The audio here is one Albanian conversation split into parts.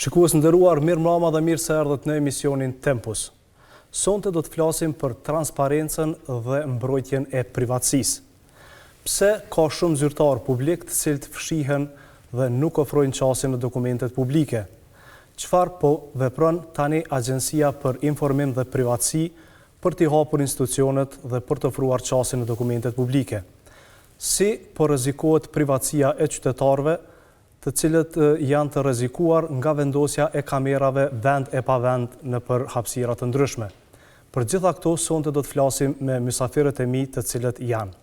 Shikues të nderuar, mirëmbrama dhe mirë se erdhët në emisionin Tempus. Sonte do të flasim për transparencën dhe mbrojtjen e privatësisë. Pse ka shumë zyrtarë publikë të cilët fshihen dhe nuk ofrojnë qasje në dokumentet publike? Çfarë po vepron tani Agjencia për Informim dhe Privatësi për t'i hapur institucionet dhe për të ofruar qasje në dokumentet publike? Si po rrezikohet privatësia e qytetarëve të cilët janë të rrezikuar nga vendosja e kamerave vend e pa vend nëpër hapësira të ndryshme. Për gjitha këto sonte do të flasim me mysafirët e mi të cilët janë,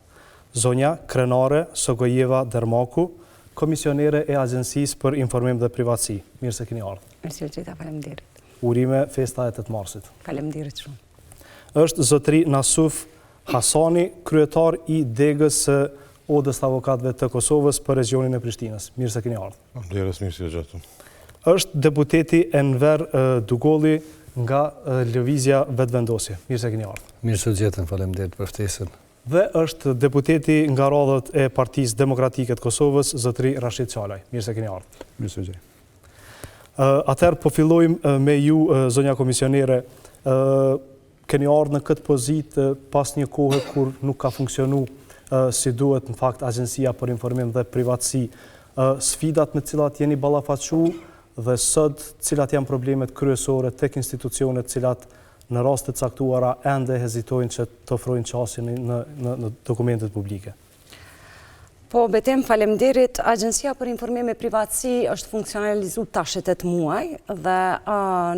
Zonja Krenare Sogojeva Dermaku, Komisionere e Agjencisë për Informim dhe Privatësi. Mirë se keni ardhur. Mirë se ju gjeta, faleminderit. Urime festa e 8 marsit. Faleminderit shumë. Është zotëri Nasuf Hasani, kryetar i degës së Odës të Avokatëve të Kosovës për regjionin e Prishtinës. Mirë se keni ardhur. Faleminderit, mirë se ju gjetëm. Është deputeti Enver Dugolli nga Lëvizja Vetëvendosje. Mirë se keni ardhur. Mirë se ju gjetëm, faleminderit për ftesën. Dhe është deputeti nga radhët e Partisë Demokratike të Kosovës, zotëri Rashit Qalaj. Mirë se keni ardhur. Mirë se ju gjej. Atëherë po fillojmë me ju, zonja komisionere. Keni ardhur në këtë pozitë pas një kohe kur nuk ka funksionu si duhet në fakt Agjencia për Informim dhe Privatësi. Sfidat me të cilat jeni ballafaqu dhe sot cilat janë problemet kryesore tek institucionet të cilat në raste të caktuara ende hezitojnë që të ofrojnë qasje në në dokumentet publike. Po, Betim, faleminderit. Agjencia për Informim e Privatësi është funksionalizu tash e 8 muaj dhe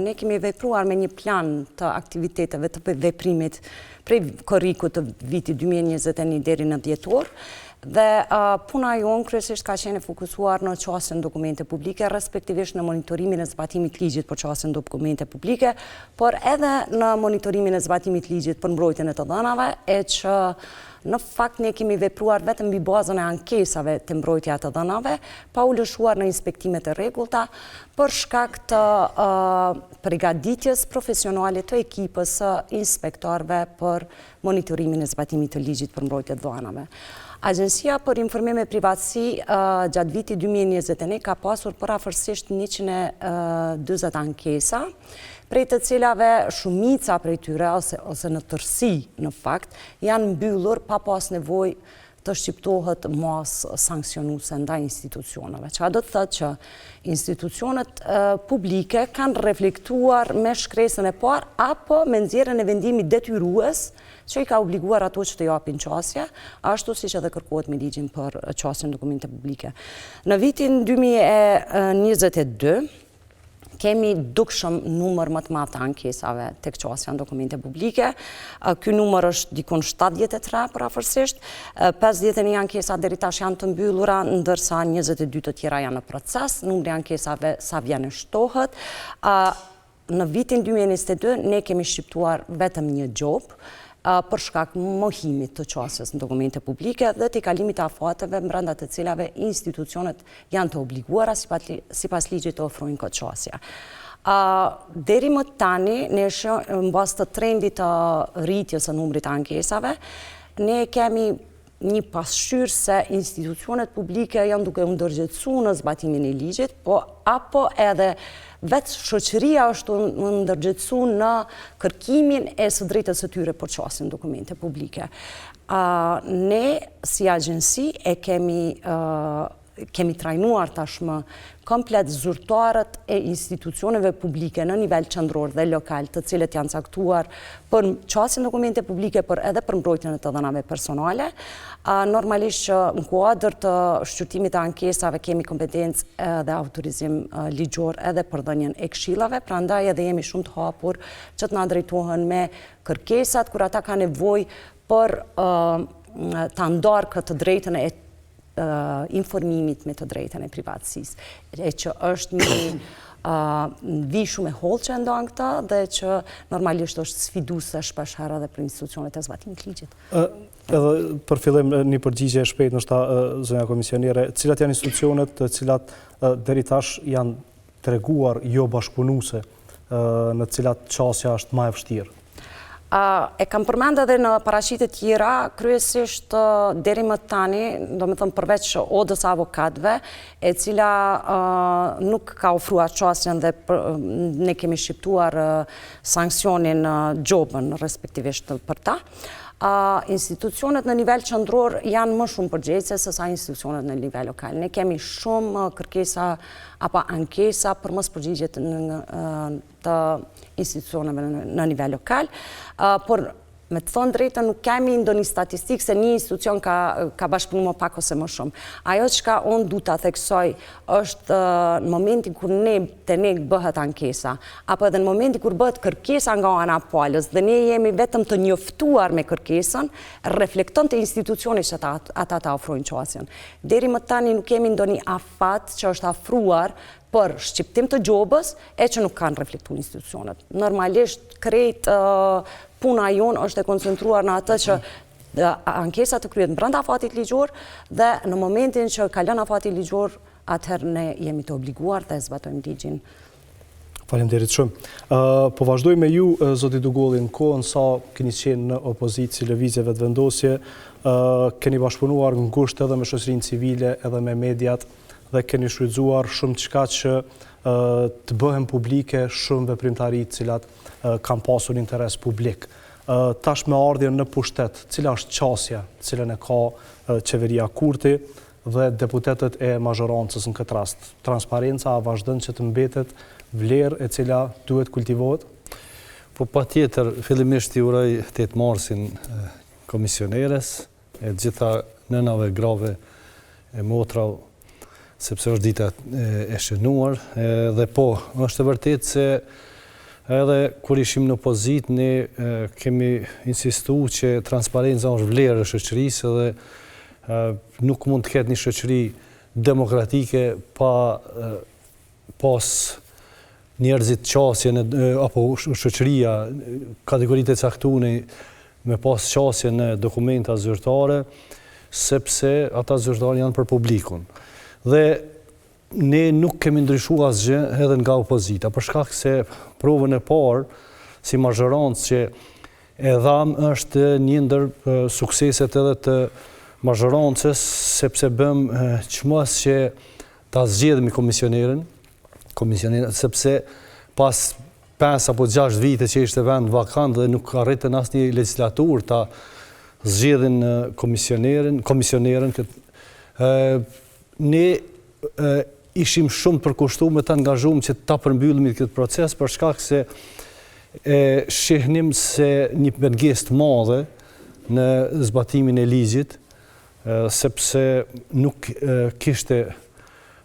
ne kemi vepruar me një plan të aktiviteteve të veprimit prej korrikut të vitit 2021 deri në dhjetor dhe puna jonë kryesisht ka qenë e fokusuar në qasjen në dokumente publike, respektivisht në monitorimin e zbatimit të ligjit për qasjen në dokumente publike, por edhe në monitorimin e zbatimit të ligjit për mbrojtjen e të dhënave, e që Në fakt ne kemi vepruar vetëm mbi bazën e ankesave te mbrojtja e të dhënave, pa u lëshuar në inspektimet e rregullta, për shkak të përgatitjes profesionale të ekipës së inspektorëve për monitorimin e zbatimit të ligjit për mbrojtje të dhënave. Agjencia për Informim e Privatësi gjatë vitit 2021 ka pasur përafërsisht 140 ankesa, prej të cilave shumica prej tyre, ose, ose në tërësi në fakt, janë mbyllur pa pas nevojë të shqiptohet masë sanksionuese ndaj institucioneve. Çka do të thotë që institucionet publike kanë reflektuar me shkresën e parë apo me nxjerrjen e vendimit detyrues që i ka obliguar ato që të japin qasje, ashtu siç edhe kërkohet me ligjin për qasjen në dokumente publike. Në vitin 2022, kemi dukshëm numër më të madh të ankesave tek qasja në dokumente publike. Ky numër është dikun 73 përafërsisht, 51 ankesa deri tash janë të mbyllura, ndërsa 22 të tjera janë në proces, numri i ankesave sa vjen e shtohet. Në vitin 2022 ne kemi shqiptuar vetëm një gjobë, për shkak mohimit të qasjes në dokumente publike dhe tejkalimit të afateve brenda të cilave institucionet janë të obliguara sipas ligjit të ofrojnë këtë qasje. Deri më tani, ne në bazë të trendit të rritjes së numrit të ankesave, ne kemi një pasqyrë se institucionet publike janë duke u ndërgjegjësu në zbatimin e ligjit, po apo edhe vetë shoqëria është ndërgjegjësu në kërkimin e së drejtës së tyre për qasje në dokumente publike. Ne si agjenci e kemi kemi trajnuar tashmë komplet zyrtarët e institucioneve publike në nivel qendror dhe lokal, të cilët janë caktuar për qasje në dokumente publike, por edhe për mbrojtjen e të dhënave personale. Normalisht që në kuadër të shqyrtimit të ankesave kemi kompetencë dhe autorizim ligjor edhe për dhënien e këshillave, prandaj edhe jemi shumë të hapur që të na drejtohen me kërkesat kur ata kanë nevojë për ta ndarë këtë të drejtën e informimit me të drejtën e privatësisë, e që është një vijë shumë e hollë që e ndan këta dhe që normalisht është sfiduese shpeshherë edhe për institucionet e zbatimit të ligjit. Edhe për fillim një përgjigje e shpejtë ndoshta zonja komisionere, cilat janë institucionet të cilat deri tash janë treguar jo bashkëpunuese në të cilat qasja është ma e vështirë? E kam përmend edhe në paraqitje tjera, kryesisht deri më tani, domethënë përveç Odës së Avokatëve, e cila nuk ka ofruar qasjen dhe ne kemi shqiptuar sanksionin gjobën respektivisht për ta. Institucionet në nivel qendror janë më shumë përgjegjëse se sa institucionet në nivel lokal. Ne kemi shumë kërkesa apo ankesa për mospërgjigje të institucioneve në nivel lokal, por me të thonë drejtën nuk kemi ndonjë statistikë se një institucion ka, ka bashkëpunu më pak ose më shumë. Ajo çka unë du ta theksoj është në momentin kur ne te ne bëhet ankesa, apo edhe në momentin kur bëhet kërkesa nga ana e palës dhe ne jemi vetëm të njoftuar me kërkesën, reflekton te institucioni që ata, ata ta ofrojnë qasjen. Deri më tani nuk kemi ndonjë afat që është afruar për shqiptim të gjobës e që nuk kanë reflektu institucionet. Normalisht, krejt puna jonë është e koncentruar në atë që ankesa të kryhet brenda afatit ligjor dhe në momentin që kalon afati ligjor, atëherë ne jemi të obliguar të zbatojmë ligjin. Faleminderit shumë. Po vazhdoj me ju, zoti Dugolli, në kohën sa keni qenë në opozitë si Lëvizje Vetëvendosje, keni bashkëpunuar ngushtë edhe me shoqërinë civile, edhe me mediat, dhe keni shfrytëzuar shumëçka që të bëhen publike shumë veprimtari të cilat kanë pasur interes publik. Tash me ardhjen në pushtet, cila është qasja të cilën e ka qeveria Kurti dhe deputetët e mazhorancës në këtë rast? Transparenca a vazhdon që të mbetet vlerë e cila duhet kultivohet? Po patjetër, fillimisht i uroj 8 marsin komisioneres, e të gjitha nënave, grave e motrave, sepse është dita e shënuar, dhe po, është e vërtetë se edhe kur ishim në opozitë, ne kemi insistu që transparenca është vlerë e shoqërisë dhe nuk mund të ketë një shoqëri demokratike pa pas njerëzit qasje në, apo shoqëria, kategoritë e caktume me pas qasje në dokumenta zyrtare, sepse ata zyrtarë janë për publikun. Dhe ne nuk kemi ndryshu asgjë edhe nga opozita, për shkak se provën e parë si mazhorancë që e dhamë është një ndër sukseset edhe të mazhorancës, sepse bëmë çmos që ta zgjedhim komisionerin, komisionerin, sepse pas 5 apo 6 vite që ishte vend vakant dhe nuk arritën asnjë legjislaturë ta zgjedhin komisionerin, komisioneren këtë, ne ishim shumë të përkushtuar e të angazhuar që ta përmbyllim këtë proces për shkak se e shihnim se një pengesë të madhe në zbatimin e ligjit, sepse nuk kishte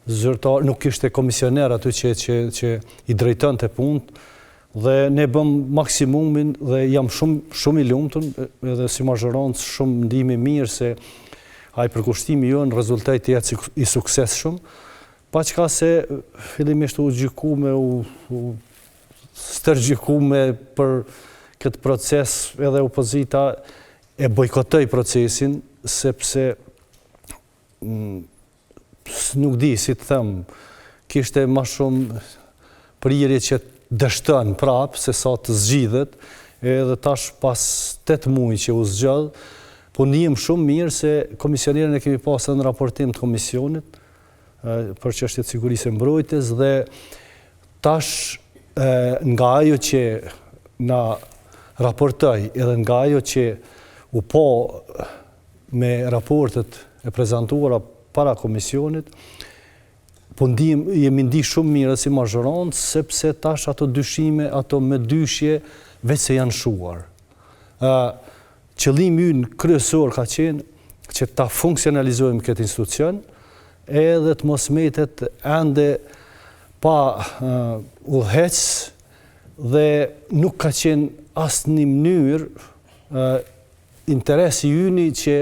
zyrtar, nuk kishte komisioner aty që që që i drejtonte punët dhe ne bëmë maksimumin dhe jam shumë shumë i lumtur edhe si mazhorancë shumë ndihemi mirë se ai përkushtimi jonë rezultoi të jetë i suksesshëm, paçka se fillimisht u gjykume, u, u stërgjykume për këtë proces edhe opozita e bojkotoi procesin, sepse mm, nuk di si të them, kishte ma shumë prirje që dështon prapë, se sa të zgjidhet, edhe tash pas 8 muaj që u zgjodh, po ndihem shumë mirë se komisionerin e kemi pasë edhe në raportim të komisionit për çështje të sigurisë e mbrojtjes dhe tash nga ajo që na raportoi edhe nga ajo që u pa me raportet e prezantuara para komisionit, po ndihem, jemi ndi shumë mirë si mazhorancë, sepse tash ato dyshime, ato mëdyshje, veç se janë shuar. Qëllimi ynë kryesor ka qenë që ta funksionalizojmë këtë institucion, edhe të mos metet ende pa udhëheqës dhe nuk ka qenë asnjë mënyrë interesi yni që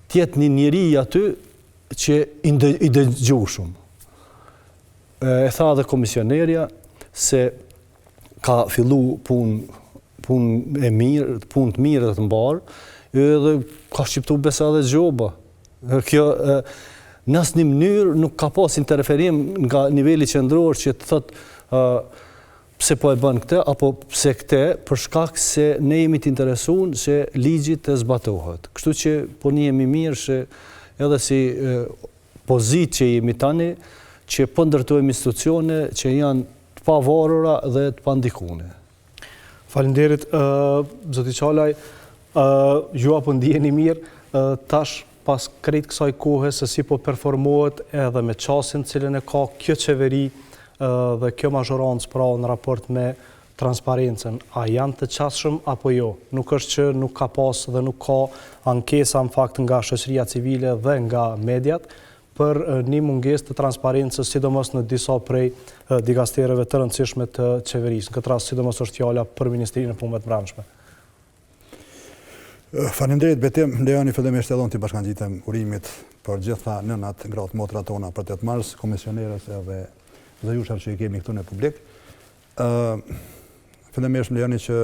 të jetë një njeri aty që i dëgjushëm. E tha edhe komisionerja se ka fillu punë punë e mirë, punë të mirë dhe të mbarë, edhe ka shqiptu besa edhe gjoba. Kjo në asnjë mënyrë nuk ka pas interferim nga niveli qendror që të thotë. Pse po e bën këtë apo pse këtë, për shkak se ne jemi të interesuar se ligji të zbatohet. Kështu që po nihemi mirë se edhe si pozitë që jemi tani, që po ndërtojmë institucione që janë të pavarura dhe të pandikune. Faleminderit, zoti Qalaj, ju a po ndiheni mirë tash pas krejt kësaj kohe se si po performohet edhe me qasjen të cilën e ka kjo qeveri dhe kjo mazhorancë pra në raport me transparencën, a janë të qasshëm apo jo? Nuk është që nuk ka pas dhe nuk ka ankesa në fakt nga shoqëria civile dhe nga mediat për një mungesë të transparencës, sidomos në disa prej dikastereve të rëndësishme të qeverisë. Në këtë rast, sidomos është fjala për Ministrinë e Punëve të Brendshme. Faleminderit Betim, më lejoni fillimisht edhe unë t'i bashkangjitem urimit për gjitha nënat, gratë, motrat tona për 8 mars, komisionerës edhe zonjushat që i kemi këtu në publik. Ë fillimisht më lejoni që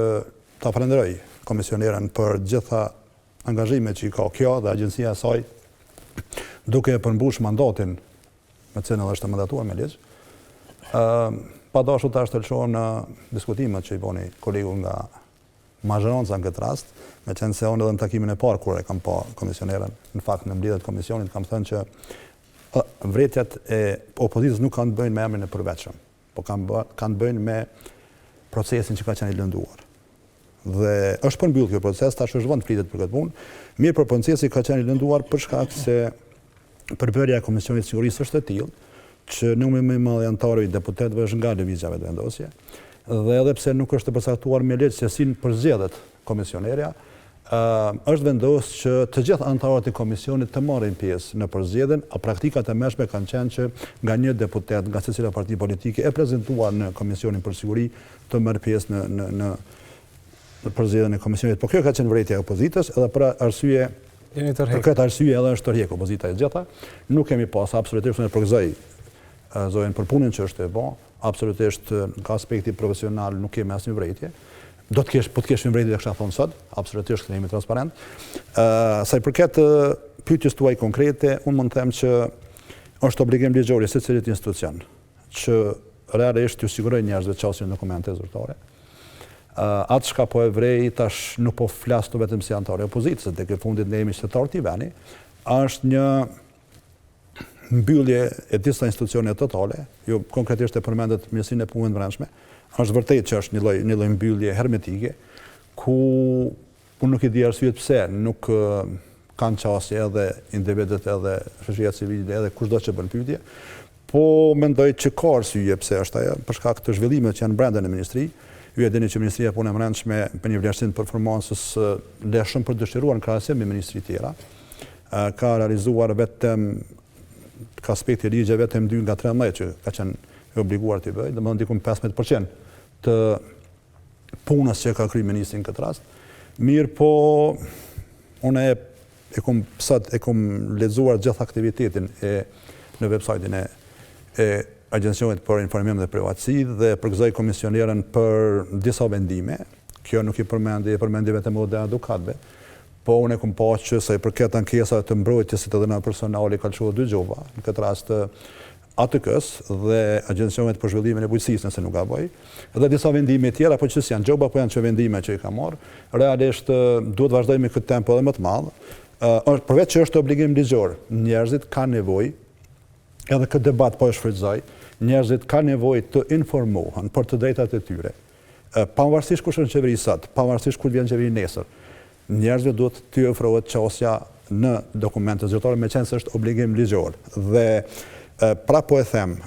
ta falenderoj komisioneren për gjitha angazhimet që i ka kjo dhe agjencia e saj duke e përmbush mandatin me të cilin edhe është e mandatuar me ligj. Ë pa dashur tash të lëshohem në diskutimet që i boni kolegu nga mazhoranca në këtë rast, meqenëse unë edhe në takimin e parë kur e kam pa komisioneren, në fakt në mbledhje të komisionit kam thënë që vërejtjet e opozitës nuk kanë të bëjnë me emrin e përveçëm, po kanë kanë të bëjnë me procesin që ka qenë i lënduar. Dhe është përmbyllë kjo proces, tash është vonë të flitet për këtë punë. Mirëpo procesi ka qenë i lënduar për shkak se përbërja e Komisionit të Sigurisë është e tillë që numri më i madh i anëtarëve i deputetëve është nga Lëvizja Vetëvendosje dhe edhe pse nuk është e përcaktuar me ligj se si përzgjedhet komisionerja, është vendosë që të gjithë anëtarët e komisionit të marrin pjesë në përzgjedhjen, a praktikat e mëhershme kanë qenë që nga një deputet nga secila parti politike e prezentuar në Komisionin për Siguri të merr pjesë në në në në përzgjedhjen e komisionit. Po kjo ka qenë vërejtja e opozitës, edhe për arsye për këtë arsye edhe është tërhjek opozita e gjitha. Nuk kemi pas absolutisht unë e përgëzoj zonjën për punën që është e bo, absolutisht nga aspekti profesional nuk kemi asnjë vërejtje. Do të kesh, po të kishim vërejtje, do kisha thonë sot, absolutisht ne jemi transparent. Ë sa i përket pyetjes tuaj konkrete, unë mund të them që është obligim ligjor i secilit institucion që realisht t'ju sigurojë njerëzve qasje në dokumente zyrtare. Atë çka po e vrej tash nuk po flas këtu vetëm si anëtar i opozitës, se tek e fundit ne jemi qytetarë të këtij vendi, është një mbyllje e disa institucioneve totale, ju konkretisht e përmendët Ministrinë e Punëve të Brendshme, është vërtet që është një lloj një lloj mbyllje hermetike ku Unë nuk i di arsyet pse nuk kanë qasje edhe individët edhe shoqëria civile edhe kushdo që bën pyetje, po mendoj që ka arsye pse është ajo, për shkak të zhvillimeve që janë brenda në ministri. Ju e dini që Ministria e Punëve të Brendshme për një vlerësim të performancës le shumë për dëshiruar në krahasim me ministritë tjera. Ka realizuar vetëm ka aspekti i ligjeve vetëm 2 nga 13 që ka qenë e obliguar t'i bëjë, domethënë diku 15% të punës që ka kry ministri në këtë rast. Mirëpo, unë e, e kum, sot e kum lexuar gjithë aktivitetin e, në website-in e, e Agjencionit për Informim dhe Privatësi dhe përgëzoj komisioneren për disa vendime. Kjo nuk i përmendi, e përmendi vetëm Odën e Avokatëve, po unë e kum pa që sa i përket ankesave të mbrojtjes së të dhënave personale ka lëshuar dy gjoba, në këtë rast ATK-së dhe Agjencionit për Zhvillimin e Bujqësisë, nëse nuk gaboj, dhe disa vendime tjera, po që s'janë gjoba, po janë që vendime që i ka marrë, realisht duhet vazhdoj me këtë tempo edhe më të madh. Është përveç që është obligim ligjor, njerëzit kanë nevojë edhe këtë debat po e shfrytëzoj, njerëzit kanë nevojë të informohen për të drejtat e tyre. Pavarësisht kush është në qeveri sot, pavarësisht kush vjen në qeveri nesër, Njerëzve duhet t'ju ofrohet qasja në dokumente zyrtare, meqenëse është obligim ligjor. Dhe prapë po e them,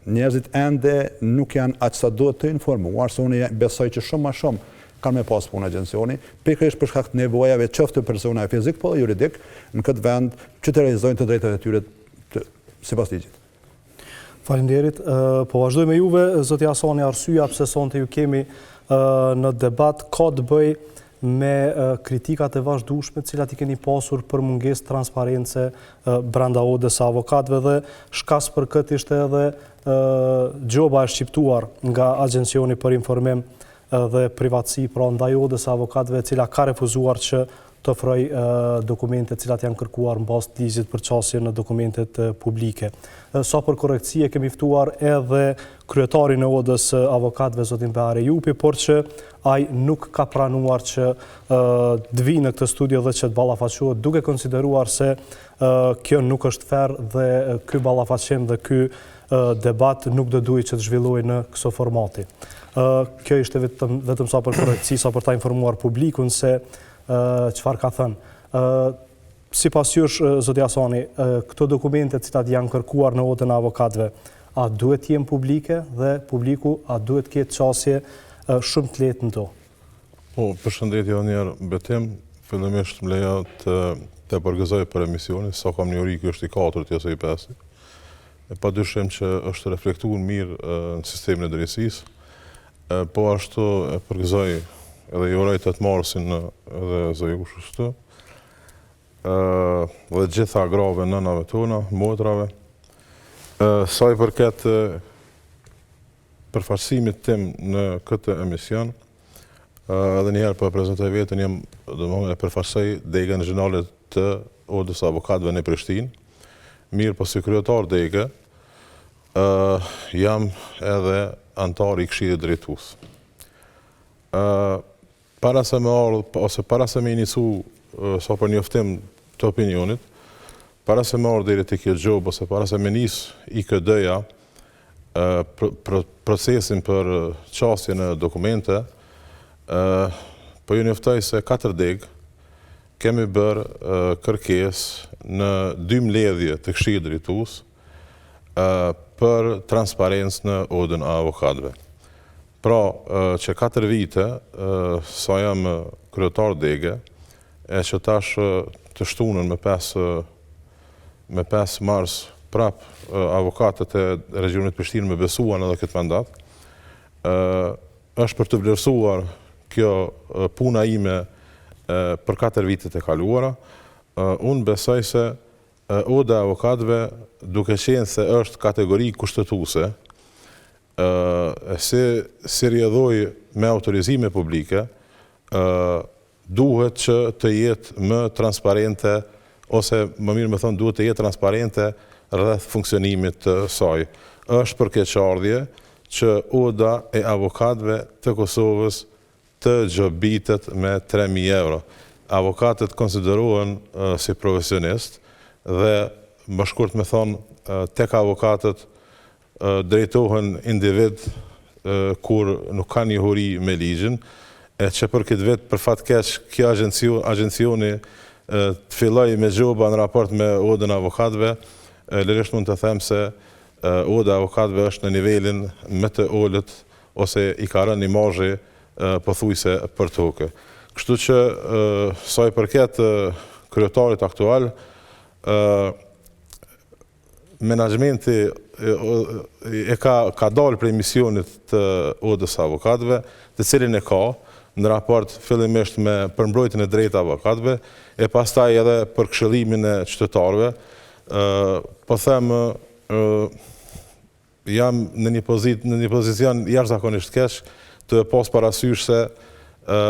njerëzit ende nuk janë aq sa duhet të informuar, se unë besoj që shumë ma shumë kanë me pas punë agjencioni, pikërisht për shkak të nevojave qoftë të personave fizik, po edhe juridik, në këtë vend që të realizojnë të drejtat e tyre të, sipas ligjit. Faleminderit. Po vazhdoj me juve, zoti Hasani, arsyeja pse sonte ju kemi në debat ka të bëjë me kritikat e vazhdueshme të cilat i keni pasur për mungesë transparence brenda odës së avokatëve dhe shkas për këtë ishte edhe gjoba e shqiptuar nga Agjencioni për Informim dhe Privatësi, pra ndaj odës së avokatëve e cila ka refuzuar që. të ofrojë dokumentet të cilat janë kërkuar në bazë të ligjit për qasje në dokumentet publike. Sa për korrektësi e kemi ftuar edhe kryetarin e Odës së Avokatëve zotin Behar Ejupi, por që ai nuk ka pranuar që të vijë në këtë studio dhe që të ballafaqohet duke konsideruar se kjo nuk është fer dhe ky ballafaqim dhe ky debat nuk do duhej që të zhvillohej në këso formati. Kjo ishte vetëm, vetëm sa për korrektësi, sa për ta informuar publikun se çfarë ka thënë. Sipas jush, zoti Hasani, këto dokumente të cilat janë kërkuar në Odën e Avokatëve, a duhet të jenë publike dhe publiku a duhet të ketë qasje shumë të lehtë në to? Po, përshëndetje edhe një herë Betim, fillimisht më lejo të të përgëzoj për emisionin, sa kam njohuri ky është i katërti ose i pesti. E pa dyshim që është reflektuar mirë në sistemin e drejtësisë. Po ashtu e përgëzoj edhe i uroj 8 marsin edhe zonjushës këtu. Dhe gjitha grave, nënave tona, motrave. Sa i përket përfaqësimit tim në këtë emision, edhe një herë po e prezantoj veten, jam, domethënë e përfaqësoj degën regjionale të Odës së Avokatëve në Prishtinë. Mirëpo si kryetar dege, jam edhe anëtar i Këshillit Drejtues. Para se me ardhë, ose para se me inicu, sa për njoftim të opinionit, para se me ardhë deri te kjo gjobë, ose para se me nis IKD-ja, procesin për qasje në dokumente, po ju njoftoj se katër degë kemi bërë kërkesë në dy mbledhje të Këshillit Drejtues për transparencë në Odën e Avokatëve. Pra, që katër vite, sa jam kryetar dege, e që tash të shtunën me 5 me 5 mars prap avokatët e regjionit Prishtinë më besuan edhe këtë mandat. Është për të vlerësuar kjo puna ime për 4 vitet e kaluara. Unë besoj se Oda e Avokatëve, duke qenë se është kategori kushtetuese, e si si rrjedhojë me autorizime publike, duhet që të jetë më transparente ose më mirë me thënë duhet të jetë transparente rreth funksionimit të saj. Është për keqardhje që Oda e Avokatëve të Kosovës të gjobitet me 3000 euro. Avokatët konsiderohen si profesionistë dhe më shkurt me thonë tek avokatët drejtohen individ kur nuk kanë njohuri me ligjin, e që për këtë vit, për fat keq, kjo agjencioni të fillojë me gjoba në raport me Odën e Avokatëve, lirisht mund të them se Oda e Avokatëve është në nivelin më të ulët ose i ka rënë imazhi pothuajse për tokë. Kështu që sa i përket kryetarit aktual, menaxhmenti e ka ka dalë prej misionit të Odës së Avokatëve, të cilin e ka në raport fillimisht me për mbrojtjen e drejtë të avokatëve, e pastaj edhe për këshillimin e qytetarëve. Ë po them ë jam në një pozitë në një pozicion jashtëzakonisht keq, tu e pas parasysh se ë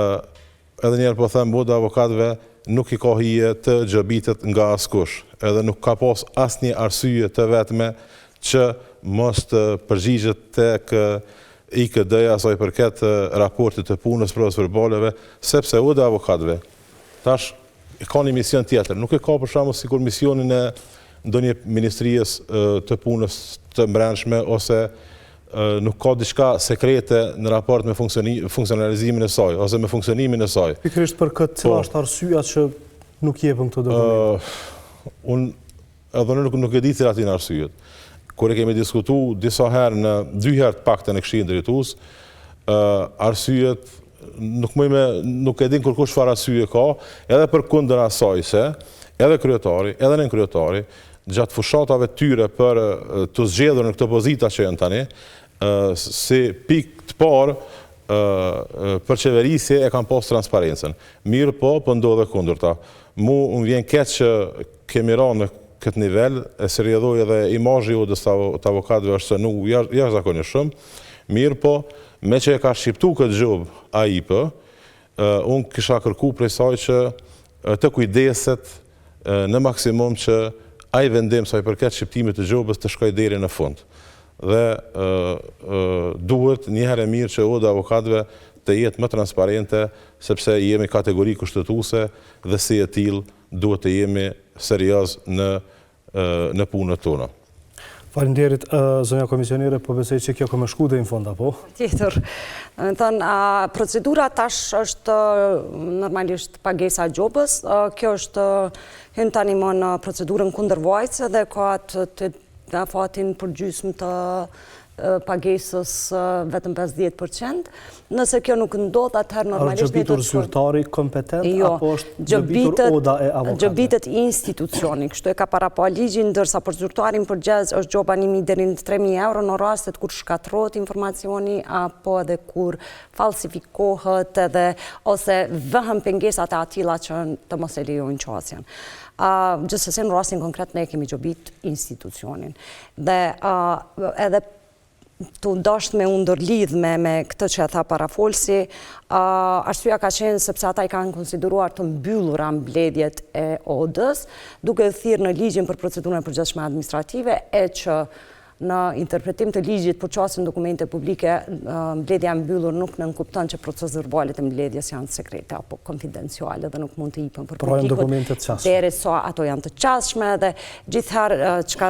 edhe një herë po them Oda e Avokatëve nuk i ka hije të gjobitet nga askush, edhe nuk ka pas asnjë arsye të vetme që mos të përgjigjet tek IKD-ja sa i përket raportit të punës, procesverbaleve, sepse Oda e Avokatëve tash e ka një mision tjetër, nuk e ka për shembull sikur misionin e ndonjë ministries të punës të mbrendshme ose nuk ka diçka sekrete në raport me funksionalizimin e saj ose me funksionimin e saj. Pikërisht për këtë, cila po. është arsyeja që nuk jepen këto dokumente? Unë edhe unë nuk, nuk e di cilat janë arsyet. Kur e kemi diskutu disa herë në dy herë të paktën në Këshillin Drejtues, ë arsyet nuk më me nuk e din kurkush çfarë arsye ka, edhe përkundër asaj se edhe kryetari, edhe nënkryetari gjatë fushatave tyre për të zgjedhur në këto pozita që janë tani, si pikë të parë për qeverisje e kanë pas transparencën. Mirëpo, po ndodh e kundërta. Mu më vjen keq që kemi ra në këtë nivel, e si rrjedhojë edhe imazhi i Odës të Avokatëve është cenu jashtëzakonisht shumë. Mirëpo, meqë e ka shqiptu këtë gjobë AIP, unë kisha kërku prej saj që të kujdeset në maksimum që ai vendim sa i përket shqiptimit të gjobës të shkojë deri në fund. Dhe duhet një herë e mirë që Oda e Avokatëve të jetë më transparente, sepse jemi kategori kushtetuese dhe si e tillë duhet të jemi serioz në në punët tona. Faleminderit, zonja komisionere, po besoj që kjo ka me shku deri në fund, apo? Tjetër. Domethënë, procedura tash është normalisht pagesa e gjobës, kjo është hyn tani më në procedurën kundërvajtëse dhe ka atë afatin përgjysmë të pagesës vetëm 50%. Nëse kjo nuk ndodh, atëherë normalisht... është gjobitur zyrtari kompetent, jo, apo është gjobitur oda e avokatëve? Gjobitet institucioni, kështu e ka parapa ligji, ndërsa për zyrtarin përgjegjës është gjoba 1.000 deri në 3.000 euro në rastet kur shkatërrohet informacioni, apo edhe kur falsifikohet edhe ose vëhen pengesat e atilla që të mos e lejojnë qasjen. Gjithsesi në rastin konkret ne kemi gjobit institucionin. Dhe edhe tu dasht me u ndërlidh me, me këtë që e tha parafolësi, arsyeja ka qenë sepse ata i kanë konsideruar të mbyllura mbledhjet e odës, duke thirrë në ligjin për procedurën e përgjithshme administrative, e që në interpretim të ligjit për qasje në dokumente publike, mbledhja e mbyllur nuk nënkupton që procesverbalet e mbledhjes janë sekrete apo konfidenciale dhe nuk mund të jipen për pra publikun. Pra derisa ato janë të qasshme dhe gjithherë çka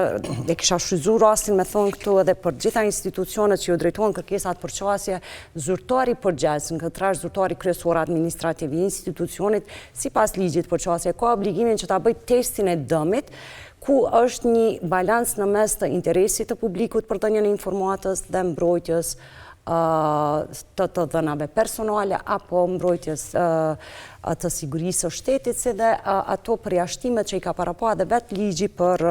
e kisha shfrytëzu rastin me thonë këtu edhe për gjitha institucionet që ju drejtohen kërkesat për qasje, zyrtari përgjegjës, në këtë rast zyrtari kryesor administrativ i institucionit, sipas ligjit për qasje, ka obligimin që ta bëjë testin e dëmit, ku është një balans në mes të interesit të publikut për dhënien e informatës dhe mbrojtjes të të dhënave personale apo mbrojtjes të sigurisë së shtetit, si dhe ato përjashtimet që i ka parapa edhe vetë ligji për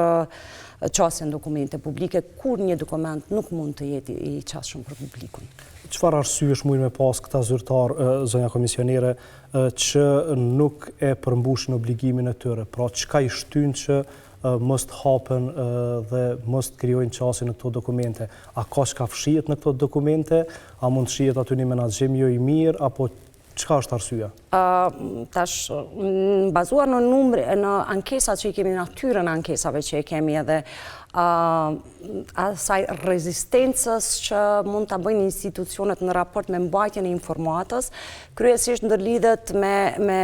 qasjen në dokumente publike, kur një dokument nuk mund të jetë i qasshëm për publikun. Çfarë arsyesh mujnë me pas këta zyrtarë, zonja komisionere, që nuk e përmbushin obligimin e tyre? Pra, çka i shtyn që mos të hapen dhe mos të krijojnë qasje në këto dokumente? A ka çka fshihet në këto dokumente? A mund të shihet aty një menaxhim jo i mirë apo çka është arsyeja? Tash, bazuar në numri, në ankesat që i kemi, natyrën e ankesave që i kemi edhe asaj rezistencës që mund ta bëjnë institucionet në raport me mbajtjen e informatës, kryesisht ndërlidhet me me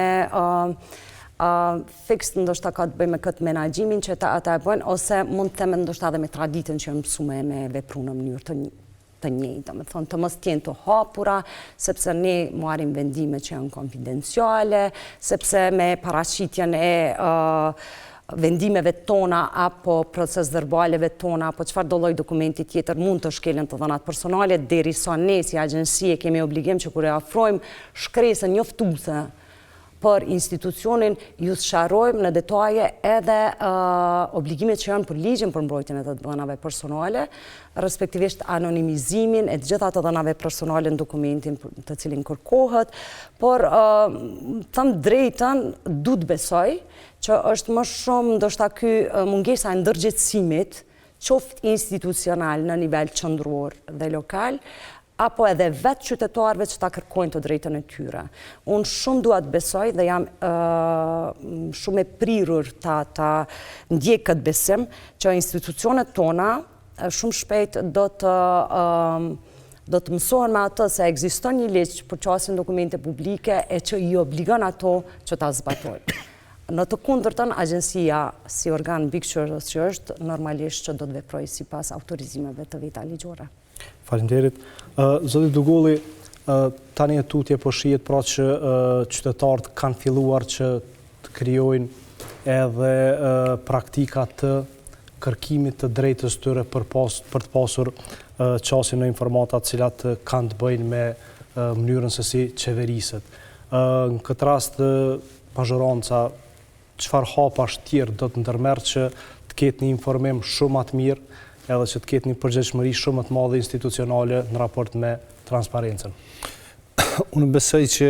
fiks ndoshta ka të bëjë me këtë menaxhimin që ata e bëjnë, ose mund të them ndoshta edhe me traditën që janë mësu me, me vepru në mënyrë të, të njëjtë, domethënë të mos të jenë të hapura, sepse ne marrim vendime që janë konfidenciale, sepse me paraqitjen e uh, vendimeve tona apo procesverbaleve tona apo çfarëdo lloj dokumenti tjetër mund të shkelen të dhënat personale, derisa ne si agjenci e kemi obligim që kur e afrojmë shkresën njoftuese për institucionin, ju sqarojmë në detaje edhe obligimet që janë për ligjin për mbrojtjen e të dhënave personale, respektivisht anonimizimin e të gjitha të dhënave personale në dokumentin të cilin kërkohet, por them drejtën, du të besoj që është më shumë ndoshta ky mungesa e ndërgjegjësimit, qoftë institucional në nivel qendror dhe lokal, apo edhe vetë qytetarëve që ta kërkojnë të drejtën e tyre. Unë shumë dua të besoj dhe jam shumë e prirur ta, ta ndjek këtë besim që institucionet tona shumë shpejt do të do të mësohen me atë se ekziston një ligj për qasje në dokumente publike e që i obligon ato që ta zbatojnë. Në të kundërtën, agjencia si organ mbikëqyrës që është, normalisht që do të veprojë sipas autorizimeve të veta ligjore. Faleminderit. Zoti Dugolli, tani e tutje po shihet pra që qytetarët kanë filluar që të krijojnë edhe praktika të kërkimit të drejtës tyre për pas, për të pasur qasje në informata të cilat kanë të bëjnë me mënyrën se si qeveriset. Në këtë rast mazhoranca çfarë hapash tjerë do të ndërmerr që të ketë një informim shumë ma të mirë edhe që të ketë një përgjegjshmëri shumë më të madhe institucionale në raport me transparencën? Unë besoj që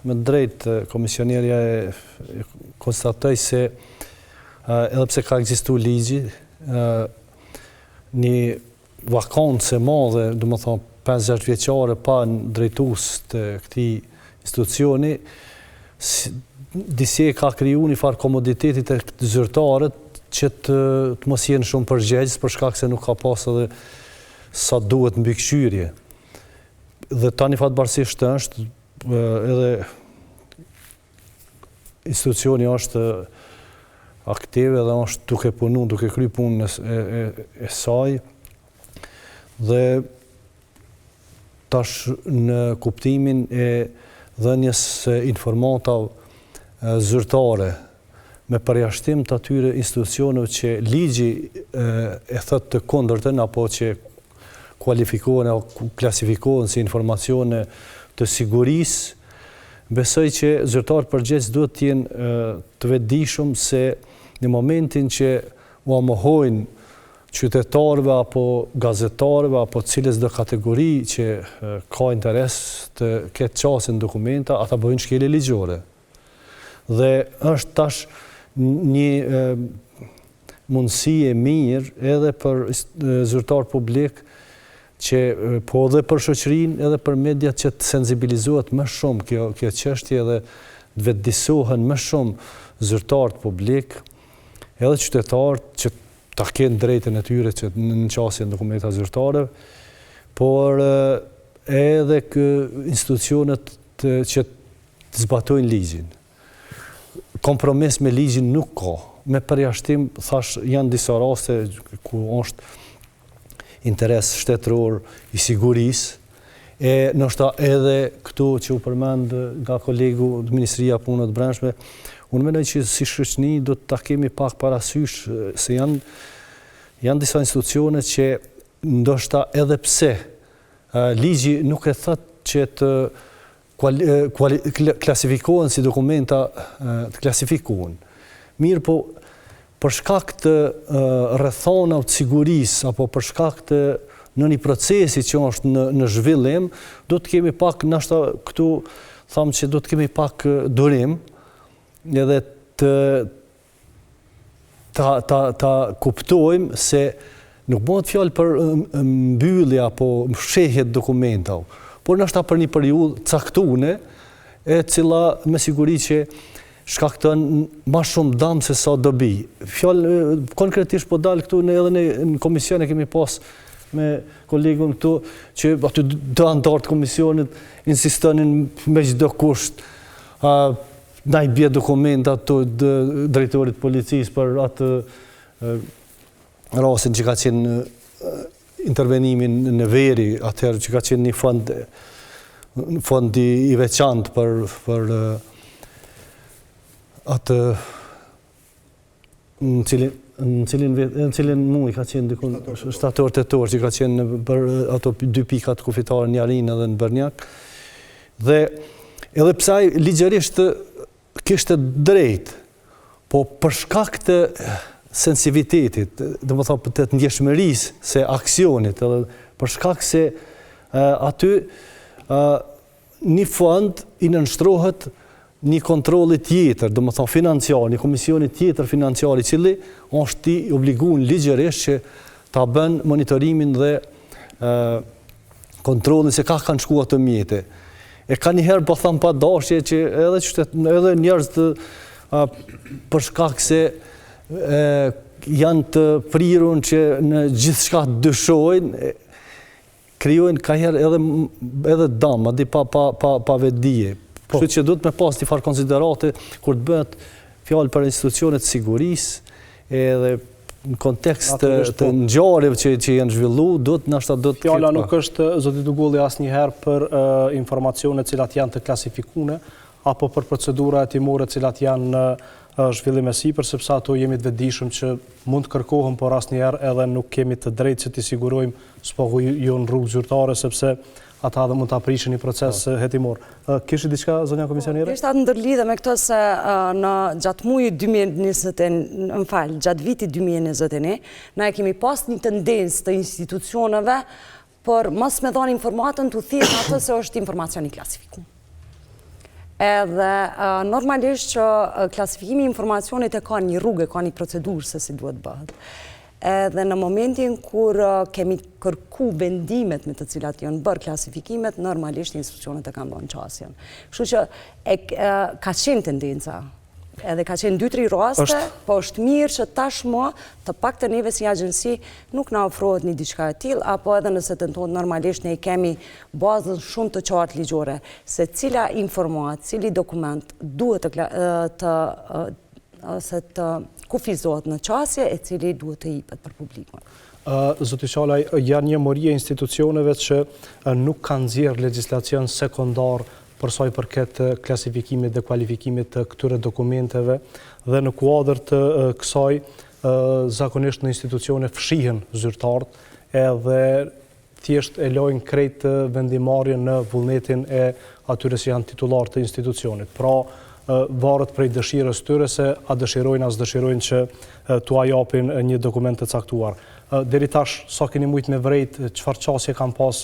me drejtë komisionerja e konstatoi se edhe pse ka ekzistu ligji, një vakancë e madhe, domethonë 5-6 vjeçare pa drejtues të këtij institucioni, si, disi e ka kriju një farë komoditeti te zyrtarët që të, të mos jenë shumë përgjegjës për shkak se nuk ka pas edhe sa duhet mbikëqyrje. Dhe tani fatbardhësisht është edhe institucioni është aktiv edhe është duke punu, duke kry punën e, e, e saj dhe tash në kuptimin e dhënies së informatave zyrtare me përjashtim të atyre institucioneve që ligji e thotë të kundërtën apo që kualifikohen apo klasifikohen si informacione të sigurisë, besoj që zyrtarët përgjegjës duhet të jenë të vetëdijshëm se në momentin që ua mohojnë qytetarëve apo gazetarëve apo cilësdo kategori që ka interes të ketë qasje në dokumenta, ata bëjnë shkelje ligjore. Dhe është tash një mundësi e mirë edhe për zyrtarë publik që po edhe për shoqërinë edhe për mediat që të sensibilizohet më shumë kjo kjo çështje edhe të vetëdisohen më shumë zyrtarët publik edhe qytetarët që ta kenë drejtën e tyre që në qasje në dokumenta zyrtare, por edhe kë institucionet të, që të zbatojnë ligjin. Kompromis me ligjin nuk ka. Me përjashtim, thash, janë disa raste ku është interes shtetëror i sigurisë, e ndoshta edhe këtu që u përmend nga kolegu Ministria e Punëve të Brendshme, unë mendoj që si shoqni do ta kemi pak parasysh se janë janë disa institucione që ndoshta edhe pse ligji nuk e thotë që të klasifikohen si dokumenta të klasifikuar. Mirëpo, për shkak të rrethanave të sigurisë apo për shkak të në një procesi që është në në zhvillim, do të kemi pak ndoshta këtu thamë që do të kemi pak durim edhe të ta ta ta kuptojmë se nuk bëhet fjalë për mbyllje apo fshehje të dokumentave, por ndoshta për një periudhë caktune, e cila me siguri që shkakton ma shumë dam se sa dobi. Fjalë konkretisht po dal këtu në edhe në, në komision e kemi pas me kolegun këtu që aty dy anëtarë të komisionit insistonin me çdo kusht a, Na i bie dokumentat të drejtorit të policisë për atë rastin që ka qenë intervenimin në veri, atëherë që ka qenë një fond fond i veçantë për për atë në cilin në cilin vit në cilin muaj ka qenë diku shtator tetor që ka qenë për ato dy pikat kufitare në Jarinë edhe në Bërnjak. Dhe edhe pse ai ligjërisht kishte drejt, po për shkak të sensitivitetit, domethënë të ndjeshmërisë së aksionit, edhe për shkak se aty një fond i nënshtrohet një kontrolli tjetër, domethënë financiar, një komisioni tjetër financiar i cili është i obliguar ligjërisht që ta bën monitorimin dhe kontrollin se kah kanë shku ato mjete. E ka njëherë po tham pa dashje që edhe qytet, edhe njerëz të a, për shkak se e, janë të prirun që në gjithçka dyshojnë, krijojnë kaherë edhe edhe dam, madje pa pa pa pa vetëdije. Po. Kështu që duhet me pas një farë konsiderate kur të bëhet fjalë për institucionet e sigurisë edhe në kontekst të, të po. ngjarjeve që që janë zhvillu, duhet ndoshta do të Fjala nuk është zoti Dugolli asnjëherë për uh, informacione të cilat janë të klasifikuara apo për procedura hetimore të cilat janë në zhvillim e sipër, sepse ato jemi të vetëdijshëm që mund të kërkohen, por asnjëherë edhe nuk kemi të drejtë që t'i sigurojmë së paku jo në rrugë zyrtare, sepse ata edhe mund ta prishin një proces po. hetimor. Kishit diçka, zonja komisionere? Desha të ndërlidhem me këtë se në gjatë mujit 2020, më fal, gjatë vitit 2021, na e kemi pas një tendencë të institucioneve për mos me dhanë informatën tu thirrë atë se është informacion i klasifikum. Edhe normalisht që klasifikimi i informacionit e ka një rrugë, e ka një procedurë se si duhet bëhet. Edhe në momentin kur kemi kërku vendimet me të cilat janë bërë klasifikimet, normalisht institucionet e kanë dhënë qasjen. Kështu që e, ka qenë tendenca, edhe ka qenë 2-3 raste, po është mirë që tashmë të paktën neve si agjenci nuk na ofrohet një diçka e tillë, apo edhe nëse tentohet normalisht ne i kemi bazën shumë të qartë ligjore, se cila informatë, cili dokument duhet të, të ose të kufizohet në qasje e cili duhet të jipet për publikun. Zoti Qalaj, janë një mori e institucioneve që nuk kanë nxjerrë legjislacion sekondar për sa i përket klasifikimit dhe kualifikimit të këtyre dokumenteve dhe në kuadër të kësaj zakonisht në institucione fshihen zyrtarët edhe thjesht e lojnë krejt vendimmarrjen në vullnetin e atyre që janë titullarë të institucionit. Pra, varet prej dëshirës tyre se a dëshirojnë a s'dëshirojnë që t'ua japin një dokument të caktuar. Deri tash, sa keni mujtë me vrejt, çfarë qasje kanë pas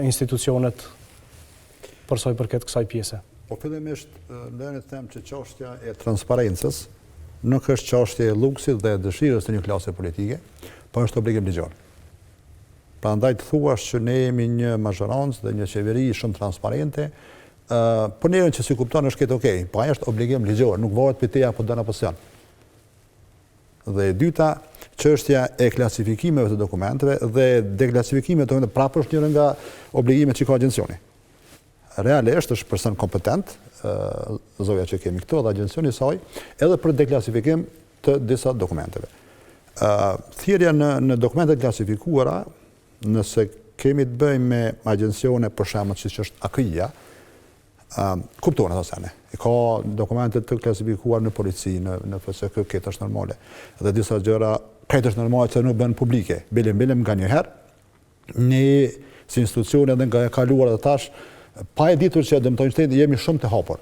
institucionet për sa i përket kësaj pjese? Po fillimisht, lejoni të them që çështja e transparencës nuk është çështje e luksit dhe e dëshirës të një klase politike, po është obligim ligjor. Prandaj të thuash që ne jemi një mazhorancë dhe një qeveri shumë transparente, ë për njerin që s'i kupton është krejt okay, po ajo është obligim ligjor, nuk varet prej teje apo don apo s'don. Dhe e dyta, çështja e klasifikimeve të dokumenteve dhe deklasifikimeve të dokumenteve prapë është njëra nga obligimet që ka agjencioni. Realisht është person kompetent, zoja që kemi këtu dhe agjencioni i saj, edhe për deklasifikim të disa dokumenteve. Thirrja në, në dokumente të klasifikuara, nëse kemi të bëjmë me agjencione për shembull siç është AKI-ja, kuptohen ato sene. I ka dokumente të klasifikuar në polici, në, në FSK, këtë është normale. Dhe disa gjëra, këtë është normale që nuk bëhen publike. Bilem, bilem nganjëherë, ne si institucione edhe nga e kaluara dhe tash, pa e ditur që e dëmtojnë shtetin, jemi shumë të hapur.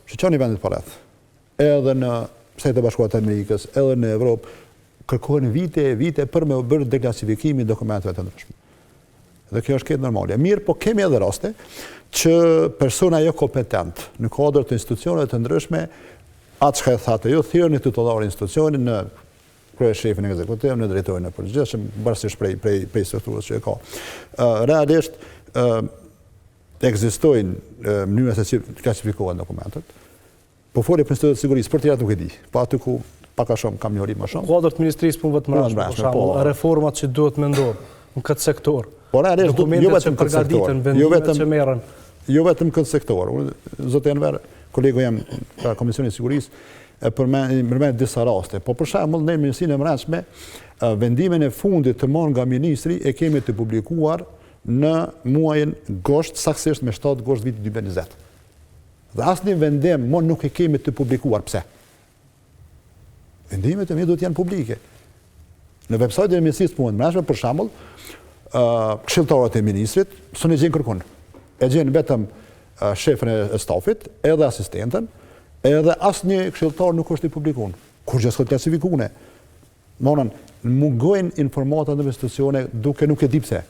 Shikoni vendet përreth. Edhe në Shtetet e Bashkuara të Amerikës, edhe në Evropë, kërkohen vite e vite për me u bërë deklasifikimi i dokumenteve të ndryshme. Dhe kjo është krejt normale. Mirë, po kemi edhe raste që persona jo kompetent në kuadër të institucioneve të ndryshme, atë çka e thatë ju, thirren në titullarin e institucionit në kryeshefin ekzekutiv, në drejtorin e përgjithshëm, varësisht prej prej prej strukturës që e ka. Realisht ë ekzistojnë mënyra se si klasifikohen dokumentet. Po foli për institutet e sigurisë, për tjerat nuk e di. Po aty ku pak a shumë kam njohuri më shumë. Kuadër të Ministrisë Punëve të Brendshme, për shembull, po. reformat që duhet me ndodhë në këtë sektor. Po realisht jo vetëm këtë sektor, jo vetëm që merren. Jo vetëm këtë sektor. Unë zoti Enver, kolegu jem nga Komisioni i Sigurisë, e përmend përmend disa raste. Po për shembull në Ministrinë e Brendshme, vendimin e fundit të marrë nga ministri e kemi të publikuar në muajin gusht, saktësisht me 7 gusht vitit 2020. Dhe asnjë vendim më nuk e kemi të publikuar. Pse? Vendimet e mia duhet të jenë publike. Në website-in e Ministrisë së Punëve të Brendshme, për shembull, ë këshilltarët e ministrit s'un e gjejnë kërkun. E gjejnë vetëm shefin e stafit, edhe asistentën, edhe asnjë këshilltar nuk është i publikuar. Kurgjë s'ka të klasifikuar. Domethënë, mungojnë informata në institucione duke nuk e di pse.